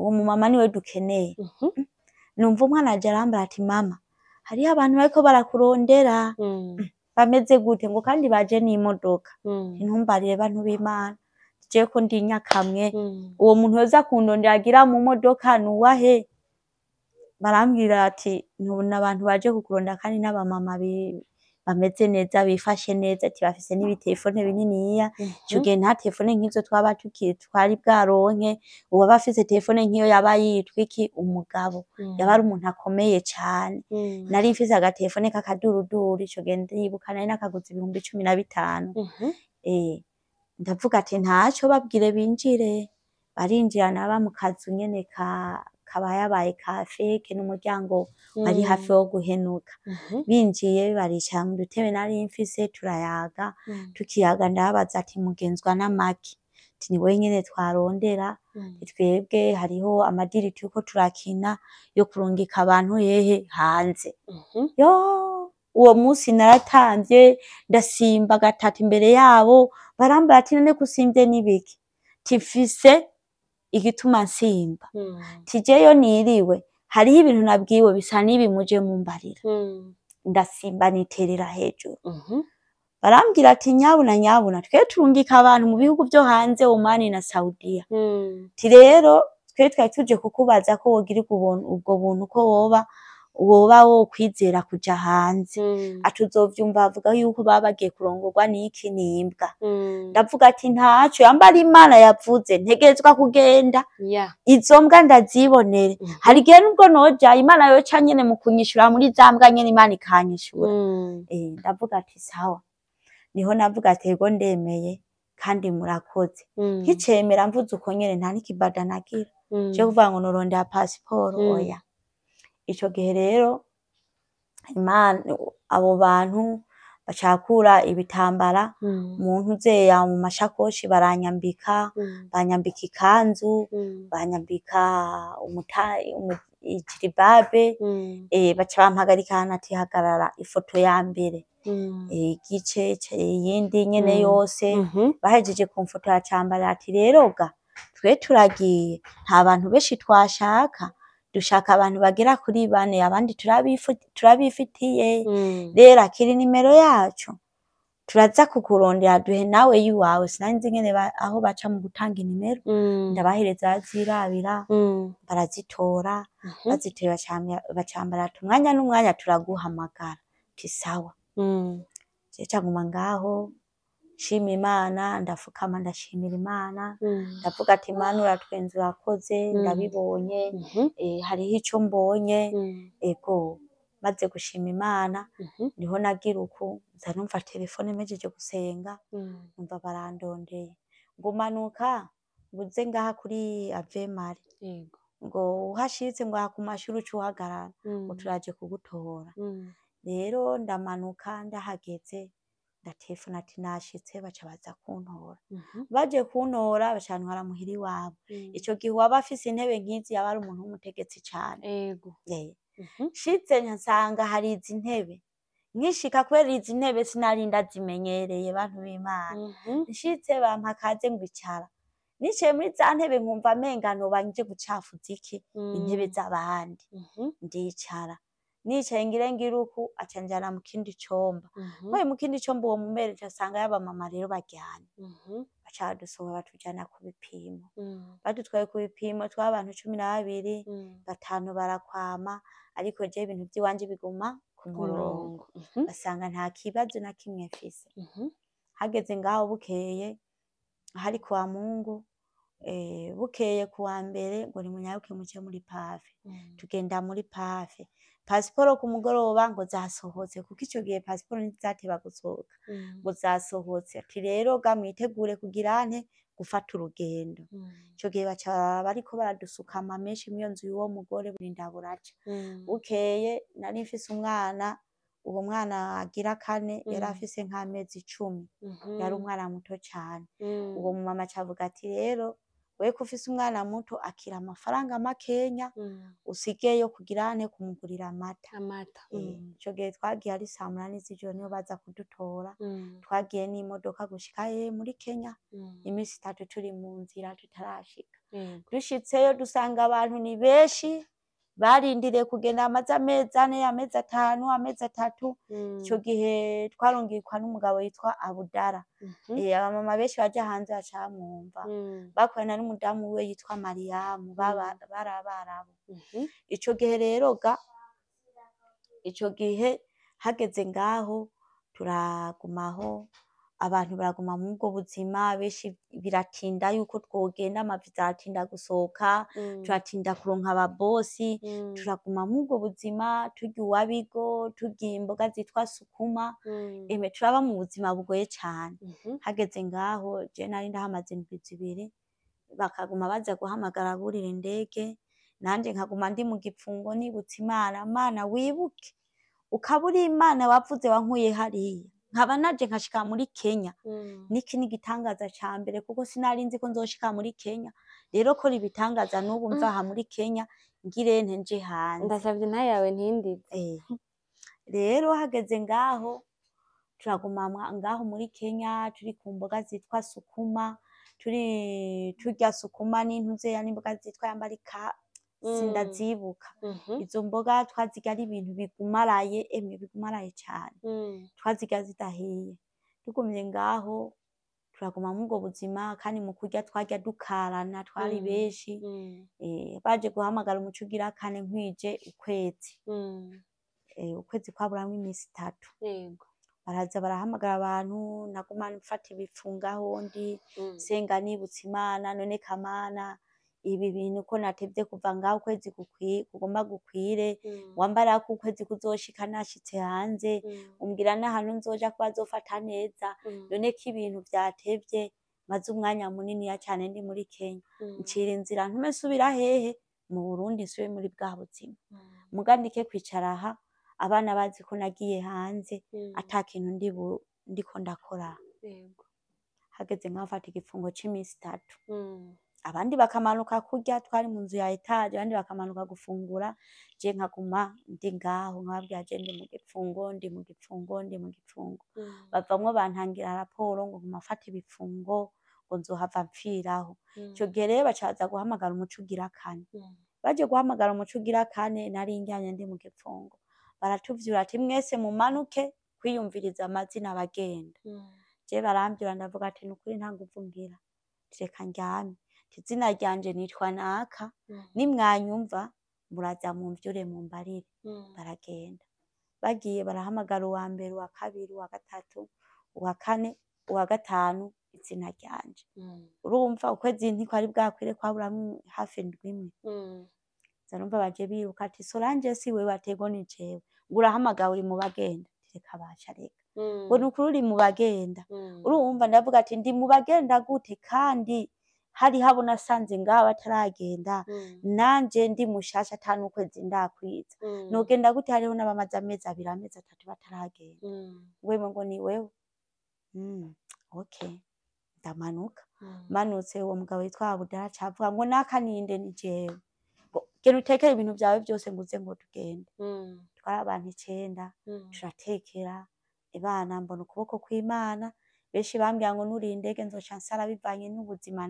Uwo mumama niwe dukeneye." Numva umwana aje arambwira ati: "Mama, hariho abantu bariko barakurondera." "Bameze gute?" Ngo: "Kandi baje n'imodoka." Ntumbarire, bantu b'Imana, jewe ko ndi nyakamwe, uwo muntu yoza kundondera agira mu modoka nuwahe? Barambwira ati: "Ntubona abantu baje kukurondera, kandi n'abamama bameze neza, bifashe neza," ati: "Bafise n'ibitelefone bininiya." Ico gihe nta telefone nk'izo twaba twari bwaronke. Uwaba afise telefone nk'iyo yaba yitwa iki? Umugabo, yaba ari umuntu akomeye cane. Nari mfise agatelefone k'akaduruduru ico gihe, ndibuka nari nakaguze 15,000. Ndavuga ati: "Ntaco, babwire binjire." Barinjira, naba mu kazu nyene kabayabaye ka feke, n'umuryango wari hafi wo guhenuka. Binjiye, baricara mu dutebe nari mfise, turayaga. Tukiyaga, ndababaza ati: "Mugenzwa n'amaki?" Ati: "Ni wewe nyene twarondera. Twebwe hariho amadiri turiko turakina yo kurungika abantu hehe? Hanze." Yo, uwo munsi naratamvye, ndasimba gatatu imbere yabo. Barambwira ati: "None ko usimvye n'ibiki?" Ti: "Mfise igituma nsimba." Ti: "Jeyo niriwe, hariho ibintu nabwiwe bisa n'ibi, muje mumbarira." Ndasimba, niterera hejuru. Barambwira ati: "Nyabuna, nyabuna, twe turungika abantu mu bihugu vyo hanze, Omani na Saudiya." Ti: "Rero twe twari tuje kukubaza ko wogirirwa ubwo buntu, ko woba wokwizera kuja hanze." Ati: "Uzovyumva bavuga yuko baba bagiye kurongorwa n'iki? N'imbwa." Ndavuga ati: "Ntaco, yambara Imana yavuze, ntegerezwa kugenda. Izo mbwa ndazibonere." Hari igihe nubwo noja, Imana yoca nyene mu kunyishura muri za mbwa nyene, Imana ikanyishura. Ndavuga ati: "Sawa." Niho navuga ati: "Ego, ndemeye kandi murakoze." Nkicemera, mvuze uko nyene, nta n'ikibada nagira co kuvuga ngo norondera pasiporo. Oya. Ico gihe rero Imana, abo bantu bacakura ibitambara mu ntuzeya, mu mashakoshi, baranyambika. Banyambika ikanzu, banyambika ijiribabe. Baca bampagarika ahantu ati: "Hagarara, ifoto ya mbere." Igice iyindi nyene yose. Bahejeje kumfotora, acambarira ati: "Rero ga twe turagiye, nta bantu benshi twashaka, dushaka abantu bagera kuri bane, abandi turabifitiye. Rero akira nimero yacu, turaza kukurondera, duhe nawe yiwawe." Sinari nzi ingene aho baca mu gutanga inimero. Ndabahereza, barazirabira, barazitora. Bazitoye, bacambara ati: "Umwanya n'umwanya turaguhamagara." Ti: "Sawa." Jewe nguma ngaho nshima Imana, ndafukama, ndashimira Imana. Ndavuga ati: "Imana uratwenza, urakoze." Ndabibonye. Hariho ico mbonye. Ego, maze gushima Imana, niho nagira uku, nza numva telefone mpejeje gusenga. Numva barandondeye ngo: "Manuka ngo uze ngaha kuri Ave Marie." Ngo: "Uhashitse," ngo, "aha ku mashuri uce uhagarara," ngo, "turaje kugutora." Rero ndamanuka, ndahageze ndatelefona ati: "Nashitse." Baca baza kuntora. Baje kuntora, bacantwara muhira iwabo. Ico gihe uwaba afise intebe nk'izi yaba ari umuntu w'umutegetsi cane. Nshitse nsanga hari izi ntebe. Nkishika, kubera izi ntebe sinari ndazimenyereye, bantu b'Imana. Nshitse bampa kaze ngo: "Icara." Nicaye muri za ntebe, nkumva menga noba nje gucafuza iki? Intebe z'abandi. Ndicara. Nicaye ngire ngiruku aca anjana mu kindi cumba. Nkoye mu kindi cumba uwo mumere nca nsanga y'abamama rero baryamye. Baca badusohora batujana ku bipimo. Badutwaye ku bipimo twari abantu 12, 5 barakwama, ariko jewe ibintu vy'iwanje biguma ku Ku murongo. murongo. Basanga nta kibazo na kimwe mfise. Hageze ngaho bukeye, hari kuwa Mungu, bukeye kuwa mbere ngo nimunyaruke muje muri pafe. Tugenda muri pafe. Pasiporo ku mugoroba ngo zasohotse, kuko ico gihe pasiporo ntizateba gusohoka. Ngo zasohotse. Ati rero ga mwitegure kugira nte gufata urugendo. Ico gihe baca bariko baradusuka ama menshi mw'iyo nzu y'uwo mugore burinda buraca. Bukeye nari mfise umwana, uwo mwana agira kane yari afise nk'amezi 10. Yari umwana muto cane. Uwo mumama aca avuga ati rero wewe ko ufise umwana muto akira amafaranga makenya usigeyo kugira nte kumugurira amata. Amata. Ico gihe twagiye ari saa 8 z'ijoro niho baza kudutora. Twagiye n'imodoka gushika muri Kenya. Imisi 3 turi mu nzira tutarashika. Dushitseyo dusanga abantu ni benshi barindiriye kugenda amaze amezi 4, amezi 5, amezi 3. Ico gihe twarungikwa n'umugabo yitwa Abudara. Abamama benshi baja hanze baca bamwumva. Bakorana n'umudamu wiwe yitwa Mariyamu, bari abarabu. Ico gihe rero ga, ico gihe hageze ngaho turagumaho, abantu baraguma muri ubwo buzima, benshi biratinda yuko twogenda, amaviza aratinda gusohoka, turatinda kuronka ababosi, turaguma muri ubwo buzima, turya uwabigo, turya imboga zitwa sukuma, eme turaba mu buzima bugoye cane. Hageze ngaho je nari ndahamaze indwi 2, bakaguma baza guhamagara burira indege, nanje nkaguma ndi mu gipfungo nibutsa Imana, Mana wibuke, ukaba uri Imana wavuze wankuye hariya, nkaba naje nkashika muri Kenya. Niki ni igitangaza ca mbere kuko sinari nzi ko nzoshika muri Kenya. Rero kora ibitangaza n'ubu mva aha muri Kenya ngire nte nje hanze. Ndasavye intahe yawe ntindize. Rero hageze ngaho turaguma ngaho muri Kenya turi ku mboga zitwa sukuma, turi turya sukuma n'intuzeya n'imboga zitwa yambarika sindazibuka. Izo mboga twazirya ari ibintu bigumaraye, emwe bigumaraye cane. Twazirya zidahiye. Tugumye ngaho turaguma muri ubwo buzima, kandi mu kurya twarya dukarana, twari benshi. Baje guhamagara umuco ugira kane nkwije ukwezi. Ukwezi kwaburamwo imisi 3. Baraza barahamagara abantu, naguma mfata ibipfunga aho ndi, nsenga nibutsa Imana, none kamana ibi bintu ko natevye kuva ngaho ukwezi kugomba gukwire, wambara ko ukwezi kuzoshika nashitse hanze, umbwira n'ahantu nzoja ko bazofata neza, none ko ibintu vyatevye, maze umwanya muniniya cane ndi muri Kenya. Ncira inzira ntume nsubira hehe mu Burundi, nsubire muri bwa buzima. Muga ndike kwicara aha, abana bazi ko nagiye hanze, ata kintu ndiko ndakora. Hageze nkaho mfata igifungo c'imisi 3. Abandi bakamanuka kurya, twari mu nzu ya etaje, abandi bakamanuka gufungura, je nkaguma ndi ngaho nkababwira je ndi mu gipfungo, ndi mu gipfungo, ndi mu gipfungo. Bavamwo bantangira raporo ngo nguma mfata ibipfungo, ngo nzohava mpfiraho. Ico gihe rero baca baza guhamagara umuco ugira kane. Baje guhamagara umuco ugira kane, nari ndyamye ndi mu gipfungo. Baratuvyura ati mwese mumanuke kwiyumviriza amazina abagenda. Je baramvyura ndavuga ati nukuri nta nguvu ngira, reka ndyame. Izina ryanje nitwa naka, nimwanyumva muraza mumvyure mumbarire. Baragenda. Bagiye barahamagara uwa mbere, uwa kabiri, uwa gatatu, uwa kane, uwa gatanu, izina ryanje. Urumva ukwezi ntikwari bwakwire, kwaburamwo hafi indwi imwe. Nza numva baje biruka ati Solange si wewe, ati ego ni jewe. Ngo urahamagawe uri mu bagenda. Reka basha reka. Ngo nukuri uri mu bagenda. Urumva ndavuga ati ndi mu bagenda gute kandi hari habo nasanze ngaho bataragenda, nanje ndi mushasha ata n'ukwezi ndakwiza. Nogenda gute hariho n'abamaze amezi 2, amezi 3 bataragenda. Wewe ngo ni wewe. Okay. Ndamanuka. Manutse uwo mugabo yitwa Abudara aca avuga ngo naka ninde, ni jewe. Ngo genda utekere ibintu vyawe vyose nguze ngo tugende. Twari abantu 9, turatekera. Ebana mbona ukuboko kw'Imana, Benshi bambwira ngo nuriye indege nzoca nsara bivanye n'ubuzima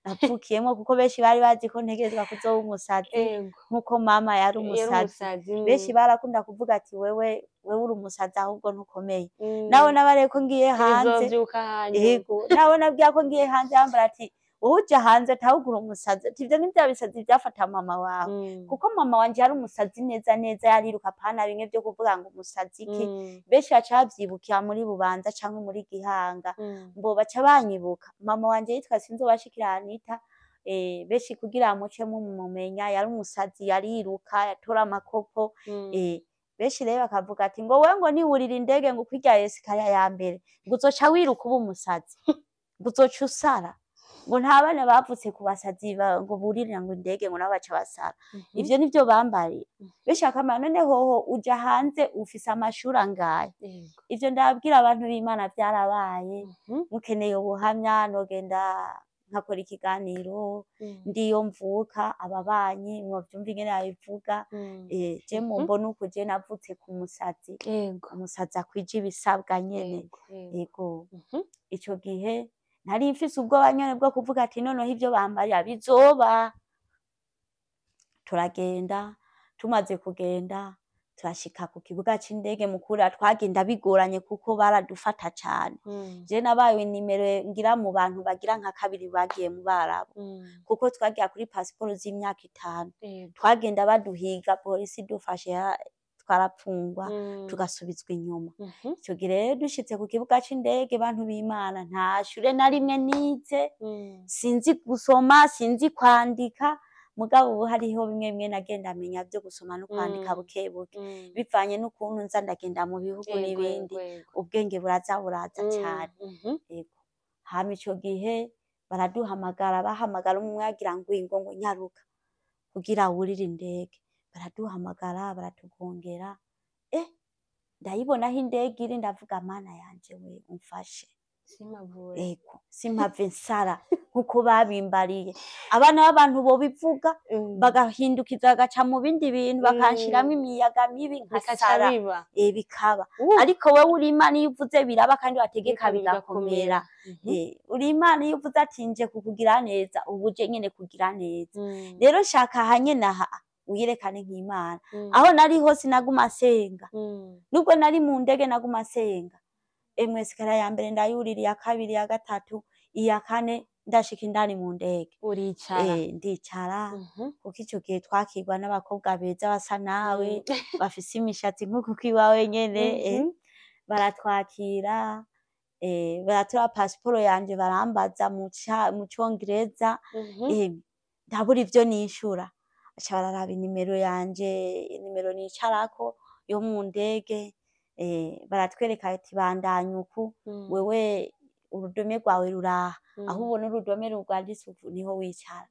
navukiyemwo, kuko benshi bari bazi ko ntegerezwa kuzoba umusazi nkuko mama yari Yari umusazi. umusazi. Benshi barakunda kuvuga ati wewe uri umusazi ahubwo ntukomeye. Nawe nabareye ko ngiye hanze, Bizovyuka hanyuma. Yego, nawe nabwiye ko ngiye hanze, bambara ati wowe uja hanze ntawugura umusazi, ati ivyo ni vya bisazi vyafata mama wawe. Kuko mama wanje yari umusazi neza neza, yariruka pana bimwe vyo kuvuga ngo umusazi iki. Benshi baca bavyibukira muri Bubanza canke muri Gihanga, mbo baca banyibuka. Mama wanje yitwa Sinzobashikira Anita, benshi kugira muce mumumenya, yari umusazi, yariruka, yatora amakopo. Benshi rero bakavuga ati ngo wewe ngo niwurira indege ngo kwirya esikariya ya mbere ngo uzoca wiruka uba umusazi, ngo uzoca usara, ngo nta bana bavutse ku basazi ngo buririra ngo indege ngo nabo baca basara. Ivyo nivyo bambariye. Benshi bakamara none hoho uja hanze ufise amashuri angahe? Ivyo ndababwira abantu b'Imana vyarabaye. Mukeneye ubuhamya nogenda nkakora ikiganiro, ndiyo mvuka, ababanyi mwovyumva ingene babivuga. Je mumbona uko je navutse ku musazi, umusazi akwije ibisabwa nyene. Yego. Ico gihe nari mfise ubwoba nyene bwo kuvuga ati noneho ivyo bambarira bizoba. Turagenda, tumaze kugenda turashika ku kibuga c'indege mukura, twagenda bigoranye kuko baradufata cane. Je nabaye nimero ngira mu bantu bagira nka kabiri bagiye mu Barabu, kuko twagiye kuri pasiporo z'imyaka 5. Twagenda baduhiga, polisi idufashe twarapfungwa, tugasubizwa inyuma. Ico gihe rero dushitse ku kibuga c'indege, bantu b'Imana, nta shure na rimwe nize, sinzi gusoma, sinzi kwandika. Mugabo ubu hariho bimwe bimwe nagenda menya vyo gusoma no kwandika buke buke, bivanye n'ukuntu nza ndagenda mu bihugu n'ibindi, ubwenge buraza buraza cane. Yego. Hama ico gihe baraduhamagara, bahamagara umwe agira ngo ingo ngo nyaruka kugira wurire indege. Baraduhamagara, baratugongera. Ndayibona aho indege iri, ndavuga Mana yanje we umfashe. Simavure. Yego, simpave nsara nkuko babimbariye. Abana b'abantu bobivuga bagahindukiza bagaca mu bindi bintu, bakanshiramwo imiyaga mibi nkasara. Bikaba. Ariko wewe uri Imana iyo uvuze biraba, kandi wategeka bigakomera. Uri Imana iyo uvuze ati nje kukugira neza, ubu uje nyene kugira neza. Rero nshaka aha nyene aha uyerekane nk'Imana. Aho nari hose naguma nsenga. Nubwo nari mu ndege naguma nsenga. Emwe esikariya ya mbere ndayurira, iya kabiri, iya gatatu, iya kane, ndashika indani mu ndege. Uricara. Ndicara. Kuko ico gihe twakirwa n'abakobwa beza basa nawe, bafise imishatsi nk'uko iwawe nyene. Baratwakira, baratora pasiporo yanje, barambaza mu Congereza. Ndabura ivyo nishura. Baca bararaba inimero yanje, inimero nicarako yo mu ndege. Baratwereka ati bandanya uku, wewe urudome rwawe ruraha, aho ubona urudome rwanditse uku niho wicara.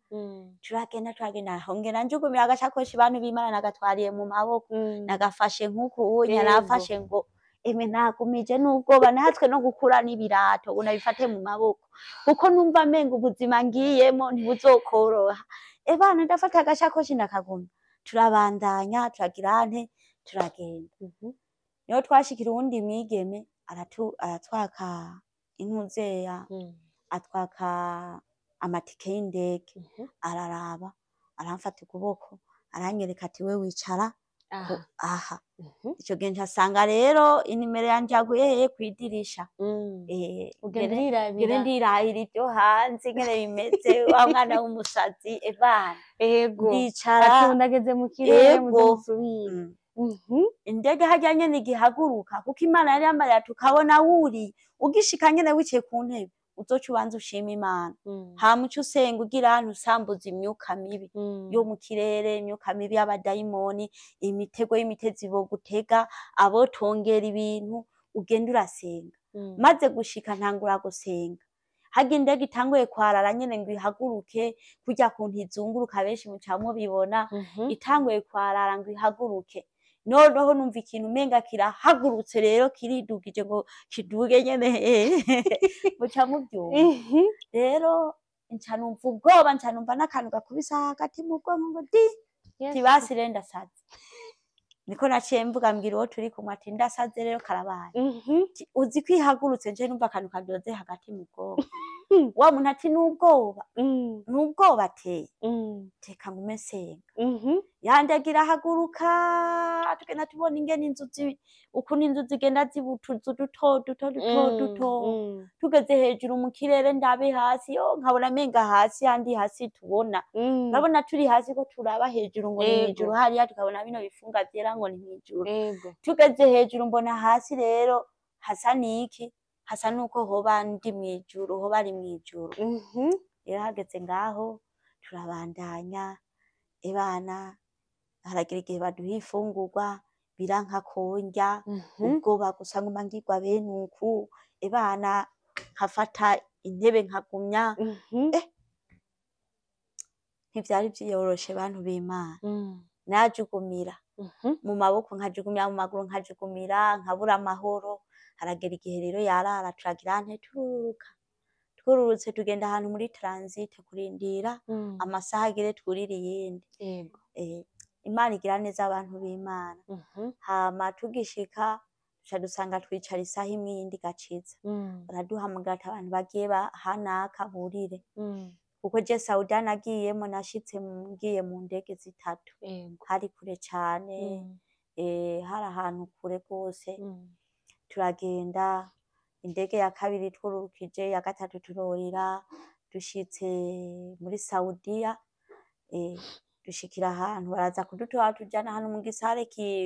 Turagenda, turagenda, hongera njugumira agasakoshi, bantu b'Imana, nagatwariye mu maboko, nagafashe nk'uku unya, nafashe ngo emwe nagumije n'ubwoba, natwe no gukura n'ibirato ngo nabifate mu maboko, kuko numva menga ubuzima ngiyemo ntibuzokoroha. Bana ndafata agasakoshi ndakagumya, turabandanya, turagira nte, turagenda. Niho twashikira uwundi mwigeme aratwaka intuzeya, atwaka amatike y'indege, araraba, aramfata ukuboko, aranyereka ati we wicara aha. Ico gihe ncasanga rero inimero yanje yaguye hehe kw'idirisha. Ugenda Ngere ndirahira ivyo hanze ingene bimeze, wa mwana w'umusazi, bana. Ndicara. Ati ndageze mu kirere, muze musubire. Indege harya nyene igihaguruka, kuko Imana yari yambariye ati ukabona wuriye, ugishika nyene wicaye ku ntebe, uzoca ubanza ushima Imana. Hama uce usenga ugira ahantu usambuza imyuka mibi yo mu kirere, imyuka mibi y'abadayimoni, imitego y'imitezi bogutega, abotongera ibintu, ugenda urasenga. Maze gushika ntangura gusenga. Harya indege itanguye kwarara nyene ngo ihaguruke, kurya kuntu izunguruka benshi muca mubibona, itanguye kwarara ngo ihaguruke. Noneho numva ikintu umenga kirahagurutse rero kiridugije ngo kiduge nyene, muca muvyumva. Rero nca numva ubwoba, nca numva n'akantu gakubise hagati mu bwonko ngo di, tibasi rero ndasaze. Niko naciye mvuga, mbwira uwo turi kumwe ati ndasaze rero karabaye. Ati, uzi kwihagurutse nje numva akantu kadoze hagati mu bwonko. Wa muntu ati n'ubwoba, n'ubwoba ateye. Teka ngume nsenga. Yandagira haguruka, tugenda tubona ingene inzu ukuntu inzu zigenda ziba utuzu duto duto duto duto. Tugeze hejuru mu kirere ndabe hasi, yo nkabona menga hasi handi hasi tubona. Urabona turi hasi ko turaba hejuru ngo ni mw'ijuru, hariya tukabona bino bifunga vyera ngo ni mw'ijuru. Tugeze hejuru mbona hasi rero hasa niki, hasa nuko hoba ndi mw'ijuru, hoba ari mw'ijuru. Rero hageze ngaho turabandanya, ebana haragira igihe baduha imfungurwa biranka kondya, ubwoba gusa nguma ngirwa bene uku, ebana nkafata intebe nkagumya. Ntivyari vyoroshe bantu b'Imana. Najugumira mu maboko, nkajugumira mu maguru, nkajugumira, nkabura amahoro. Haragera igihe rero yarara, turagira nte, tururuka. Twururutse tugenda ahantu muri transit kurindira amasaha agere twurire iyindi. Imana igira neza abantu b'Imana. Hama tugishika duca dusanga twicara isaha imwe iyindi igaciza. Baraduhamagara ati abantu bagiye hanaka burire. Kuko je Saudiya nagiyemo nashitse ngiye mu ndege zitatu. Hari kure cane, hari ahantu kure gose. Turagenda indege ya kabiri twururukije, iya gatatu turorira, dushitse muri Saudiya, dushikira ahantu baraza kudutora tujana ahantu mu gisare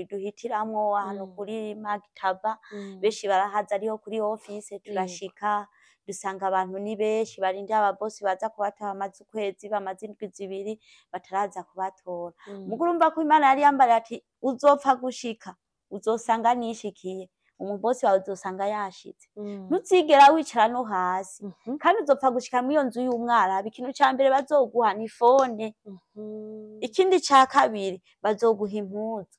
duhitiramwo ahantu kuri Maktaba, benshi barahaza ariho kuri office. Turashika dusanga abantu ni benshi barindiriye ababosi baza kubatora, bamaze ukwezi, bamaze indwi 2 bataraza kubatora. Muga urumva ko Imana yari yambariye ati uzopfa gushika uzosanga nishikiye, umubosi wawe uzosanga yashitse, ntuzigera wicara no hasi, kandi uzopfa gushika mw'iyo nzu y'umwarabu, ikintu ca mbere bazoguha ni phone, ikindi ca kabiri bazoguha impuzu.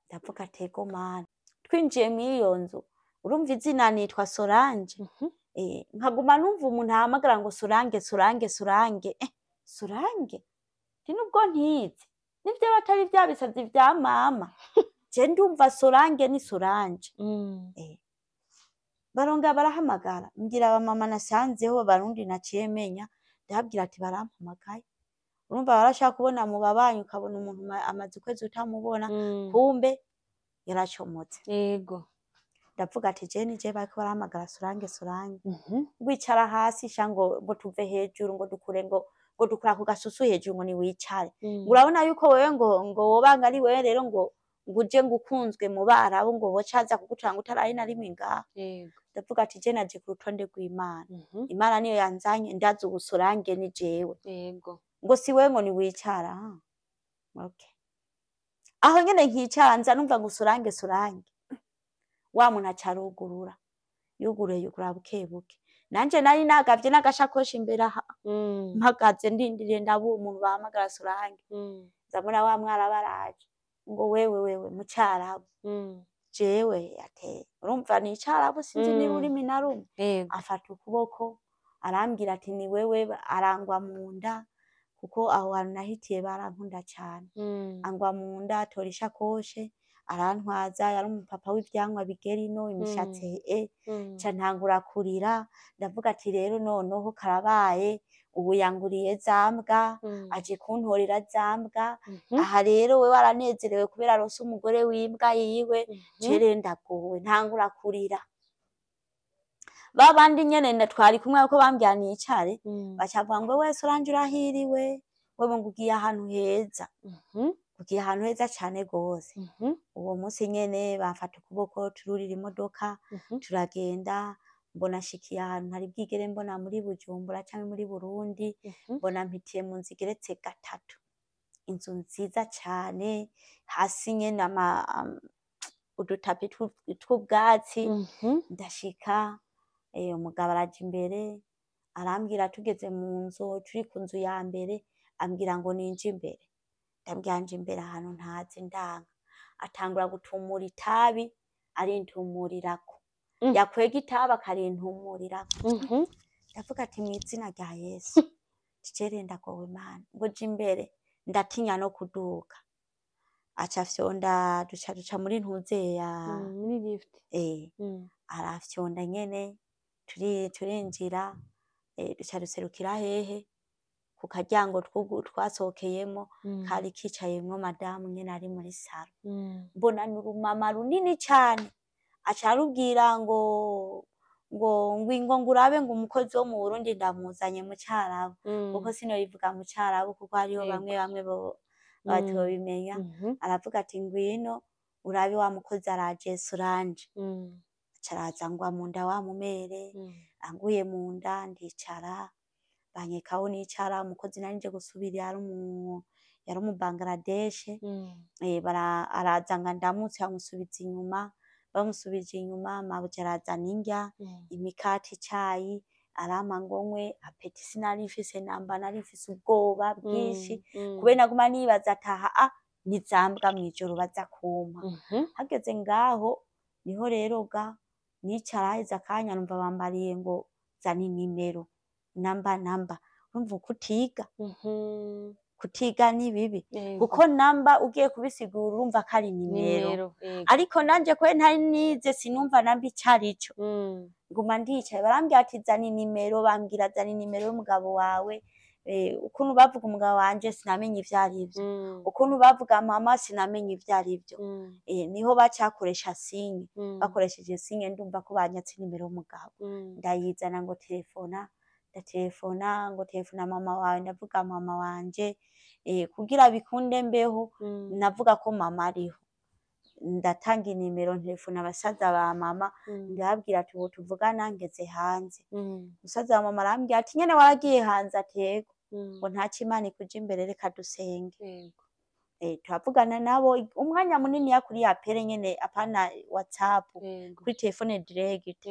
Ndavuga ati ego Mana. Twinjiye mw'iyo nzu, urumva izina nitwa Solange, nkaguma numva umuntu ahamagara ngo Solange, Solange, Solange, Solange, nti nubwo ntize nivyo batari vya bisazi vya mama, je ndumva Solange ni Solange. Barongera barahamagara, mbwira abamama nasanzeho b'Abarundi naciye menya, ndababwira ati barampamagaye. Urumva barashaka kubona mu babanyi, ukabona umuntu amaze ukwezi utamubona, kumbe yaracomotse. Ndavuga ati je nije bariko barahamagara Solange, Solange. Wicara hasi sha, ngo tuve hejuru, ngo dukure, ngo dukura ku gasusu hejuru, ngo niwicare. Urabona yuko wewe ngo wobanga ari wewe rero ngo uje ngo ukunzwe mu Barabu, ngo bocaza kugutora ngo utaraye na rimwe ngaho. Ndavuga ati je naje ku rutonde rw'Imana. Imana niyo yanzanye, ndazi ubu Solange ni jewe. Ngo si wewe, ngo niwicara. Okay. Aho nyene nkicara nza numva ngo Solange, Solange. Wa muntu aca arugurura. Yuguruye, yugurura buke buke. Nanje nari nagavye n'agashakoshi imbere aha. Mpagaze ndindiriye ndaba uwo muntu bahamagara Solange. Nza mbona wa mwarabu araje. Ngo wewe, wewe mu Carabu. Jewe ate urumva ni Icarabu, sinzi niba urimi na rumwe. Afata ukuboko arambwira ati ni wewe, arangwa mu nda, kuko aho hantu nahitiye barankunda cane. Angwa mu nda, atora ishakoshe arantwaza, yari umupapa w'ivyamwa bigera ino, imishatsi ca ntangura kurira, ndavuga ati rero noneho karabaye, ubu yanguriye za mbwa, aje kuntorera za mbwa. Aha rero wewe aranezerewe kubera aronse umugore w'imbwa yiwe, je rero ndagowe, ntangura kurira. Ba bandi nyene twari kumwe kuko bambwira nicare, baca bavuga ngo we Solange urahiriwe, wewe ngo ugiye ahantu heza, ugiye ahantu heza cane gose. Uwo munsi nyene bamfata ukuboko tururira imodoka, turagenda, mbona nshikiye ahantu ntari bwigere mbona muri Bujumbura canke muri Burundi, mbona mpitiye mu nzu igeretse gatatu, inzu nziza cane, hasi nyene udutapi tw'ubwatsi. Ndashika, umugabo araja imbere arambwira, tugeze mu nzu turi ku nzu ya mbere, ambwira ngo ninje imbere. Ndambwira nje imbere ahantu ntazi, ndanka. Atangura gutumura itabi arintumurirako. Yakwega itabi akarintumurirako. Ndavuga ati mw'izina rya Yesu, jere ndagowe Mana, ngo je imbere ndatinya no kuduga. Aca afyonda, duca muri ntuzeya. Muri lift. Arafyonda nyene, turinjira, duca duserukira hehe ku karyango twasohokeyemo, kari kicayemwo madamu nyene ari muri saro. Mbona ni urumama runini cane, aca arubwira ngo ngo ngurabe ngo umukozi wo mu Burundi ndamuzanye mu Carabu, kuko sinobivuga mu Carabu kuko hariho bamwe bamwe batobimenya. Aravuga ati ngwino urabe wa mukozi araje Solange. Aca araza ngwa mu nda wa mumere, anguye mu nda ndicara, banyeka aho nicara. Umukozi nari nje gusubira yari umu Bangladesh. Araza ngo andamutse, bamusubiza inyuma. Bamusubije inyuma, mabuja arazana indya, imikate, icayi, arampa ngo nywe. Appétit sinari mfise namba, nari mfise ubwoba bwinshi, kubera naguma nibaza ataha ni za mbwa mw'ijoro baza kumpa. Hageze ngaho niho rero ga nicara, haheze akanya numva bambariye ngo zana inimero, namba namba. Urumva kutiga, kutiga ni bibi, kuko namba ugiye kubisigura urumva ko ari nimero. Nimero, yego. Ariko nanje kubera ntari nize sinumva namba ico arico. Nguma ndicaye, barambwira ati zana inimero, bambwira zana inimero y'umugabo wawe. Ukuntu bavuga umugabo wanje sinamenye ivyo arivyo, ukuntu bavuga mama sinamenye ivyo arivyo. Niho bacakoresha signe, bakoresheje signe ndumva ko banyatse inimero y'umugabo. Ndayizana ngo telefona, ndatelefona ngo telefona mama wawe, ndavuga mama wanje, kugira bikunde mbeho. Navuga ko mama ariho, ndatanga inimero, ntelefona abasaza ba mama, ndababwira ati ubu tuvugana ngeze hanze. Musaza wa mama arambwira ati nyene waragiye hanze? Ati yego. Ngo ntaco, Imana ikuja imbere, reka dusenge. Turavugana nabo umwanya munini ya kuri appel nyene, apana WhatsApp, kuri telefone direct.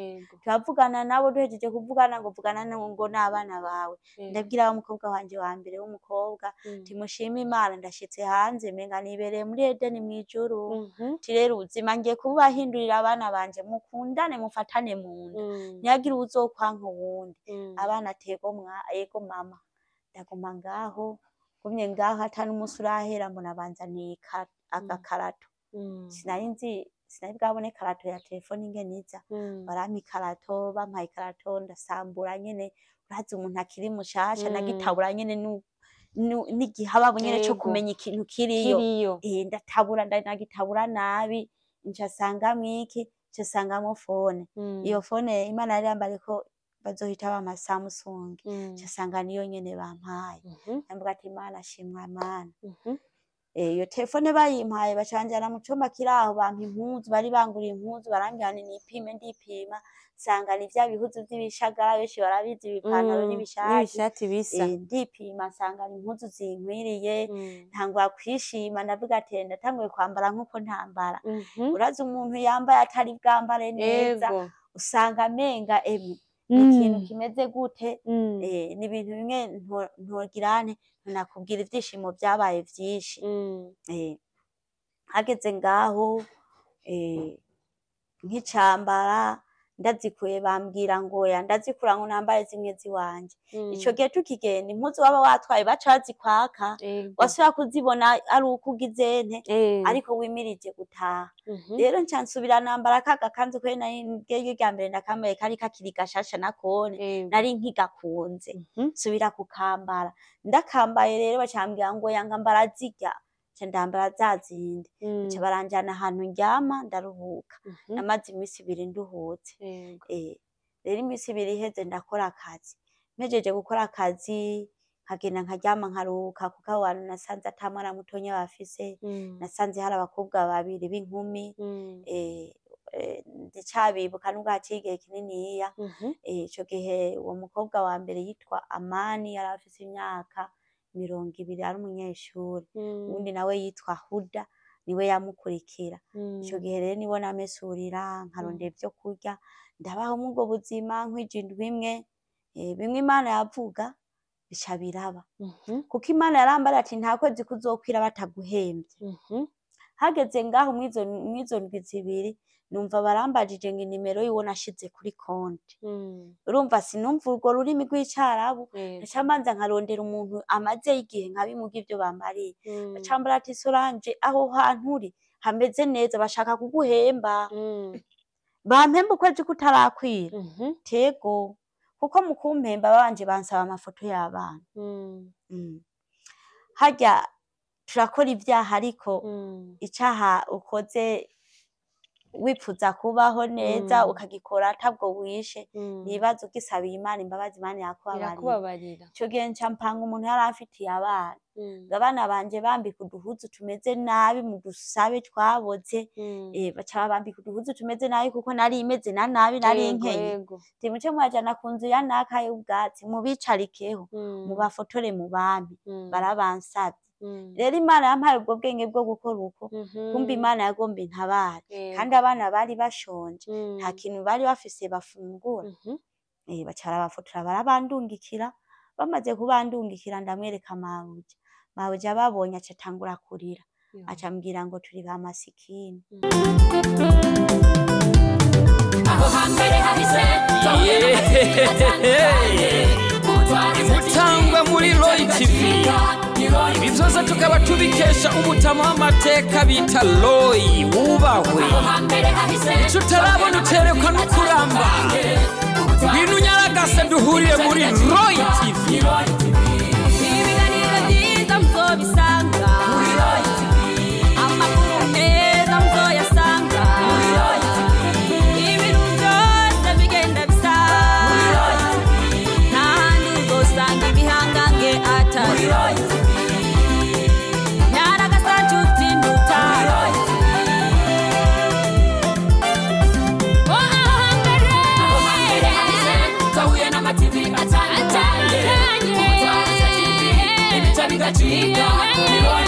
Turavugana nabo, duhejeje kuvugana ngo vugana ngo n'abana bawe. Ndabwira wa mukobwa wanje wa mbere w'umukobwa, timushime Imana ndashitse hanze, menga nibereye muri Edeni mw'ijuru. Ti rero ubuzima ngiye kubahindurira, abana banje mukundane, mufatane mu nda, ntihagire uwuzokwanka uwundi. Abana ati ego mama. Ndaguma ngaho, gumye ngaho ata n'umunsi urahera mbona banzaniye agakarato. Sinari nzi, sinari bwabone karato ya telefone ingene iza. Barampa ikarato, bampaye ikarato ndasambura nyene, urazi umuntu akiri mushasha, nagitabura nyene n'igihababu nyene co kumenya ikintu kiriyo. Kiriyo. Ndatabura, nagitabura nabi, nca sangamwo iki? Nca sangamwo phone. Iyo phone Imana yari yambariye ko bazohita bampa Samsung, nca sanga niyo nyene bampaye. Ndavuga ati Imana shimwa Mana. Iyo telefone bayimpaye, baca banjana mu cumba kiri aho, bampa impuzu, bari banguriye impuzu, barambwira nti nipime, ndipima nsanga ni vya bihuzu vy'ibishagara, benshi barabizi, ibipantaro n'ibishati. N'ibishati bisa. Ndipima nsanga ni impuzu zinkwiriye, ntangura kwishima, ndavuga ati ndatanguye kwambara nkuko ntambara. Urazi umuntu yambaye atari bwambare neza, usanga amenga emwe ni ikintu kimeze gute? Ni ibintu bimwe ntogirane ntunakubwira, ivyishimo vyabaye vyinshi. Hageze ngaho, nk'icambara ndazikuye, bambwira ngo oya, ndazikura ngo nambare zimwe ziwanje. Ico gihe tukigenda impuzu waba watwaye baca bazikwaka, wasubira kuzibona ari uko ugize nte, ariko wimirije gutaha. Rero nca nsubira nambara ka gakanzu, kubera nari ryo rya mbere ndakambaye kari kakiri gashasha nakone, nari nkigakunze. Nsubira kukambara, ndakambaye rero baca bambwira ngo oya, ngambara zirya, nca ndambara za zindi. Baca baranjana ahantu ndyama ndaruhuka. Namaze imisi 2 nduhutse. Rero imisi 2 iheze ndakora akazi, mpejeje gukora akazi nkagenda nkaryama nkaruhuka, kuko aho hantu nasanze ata mwana mutonya bafise. Nasanze hari abakobwa babiri b'inkumi. Ndacabibuka nubwo haciye igihe kininiya. Ico gihe uwo mukobwa wa mbere yitwa Amani, yari afise imyaka 20, ari umunyeshuri. Uwundi nawe yitwa Huda, niwe yamukurikira. Ico gihe rero nibo namesurira, nkarondera ivyo kurya, ndabaho mw'ubwo buzima nkwije indwi imwe. Bimwe Imana yavuga bica biraba, kuko Imana yarambariye ati nta kwezi kuzokwira bataguhemvye. Hageze ngaho mw'izo ndwi 2 Numva barambajije ngo inimero yiwo nashize kuri konti. Urumva sinumva urwo rurimi rw'icarabu, nca mbanza nkarondera umuntu amazeyo igihe nkabimuga ivyo bambariye. Baca bambwira ati Solange, aho hantu uri hameze neza, bashaka kuguhemba. Bampemba ukwezi kutarakwira. Tego, kuko mu kumpemba babanje bansaba amafoto y'abana. Harya turakora ivyaha, ariko icaha ukoze wipfuza kubaho neza, ukagikora atabwo wishe, nibaza ugisabiye Imana imbabazi, Imana irakubabarira. Irakubabarira. Ico gihe nca mpanga umuntu yari amfitiye abana, ngo abana banje bambika uduhuzu tumeze nabi mu dusabe twaboze. Baca babambika uduhuzu tumeze nabi kuko nari imeze na nabi, nari nkenye. Nti muce mubajana ku nzu ya naka y'ubwatsi, mubicarikeho, mubafotore, mubampe. Barabansavye. Rero Imana yampaye ubwo bwenge bwo gukora uko. Kumbe Imana yagomba intabare. Kandi abana bari bashonje, nta kintu bari bafise bafungura. Baca barabafotora, barabandungikira. Bamaze kubandungikira, ndamwereka mabuja. Mabuja ababonye aca atangura kurira, aca ambwira ngo turi ba masikini. Aho hambere hahise twahuye n'amateka atandukanye. Imutangwa muri Roy TV, ibi byose tukaba tubikesha umutama w'amateka bita Roy wubahwe. Aho hambere hahise Ico utarabona uterekwa n'ukuramba. Ngwino unyaragase duhurire muri Roy TV. Ibiganiro byiza muzobisanga, amakuru meza muzoyasanga, ibintu byose bigenda bisa, nta handi uzosanga ibihangange atari Nyaragasa nshuti ndutari. Oh, aho hambere, aho hambere hahise twahuye n'amativi atandukanye. Ubutwariza TV, ibica bigacika. Ni Roy.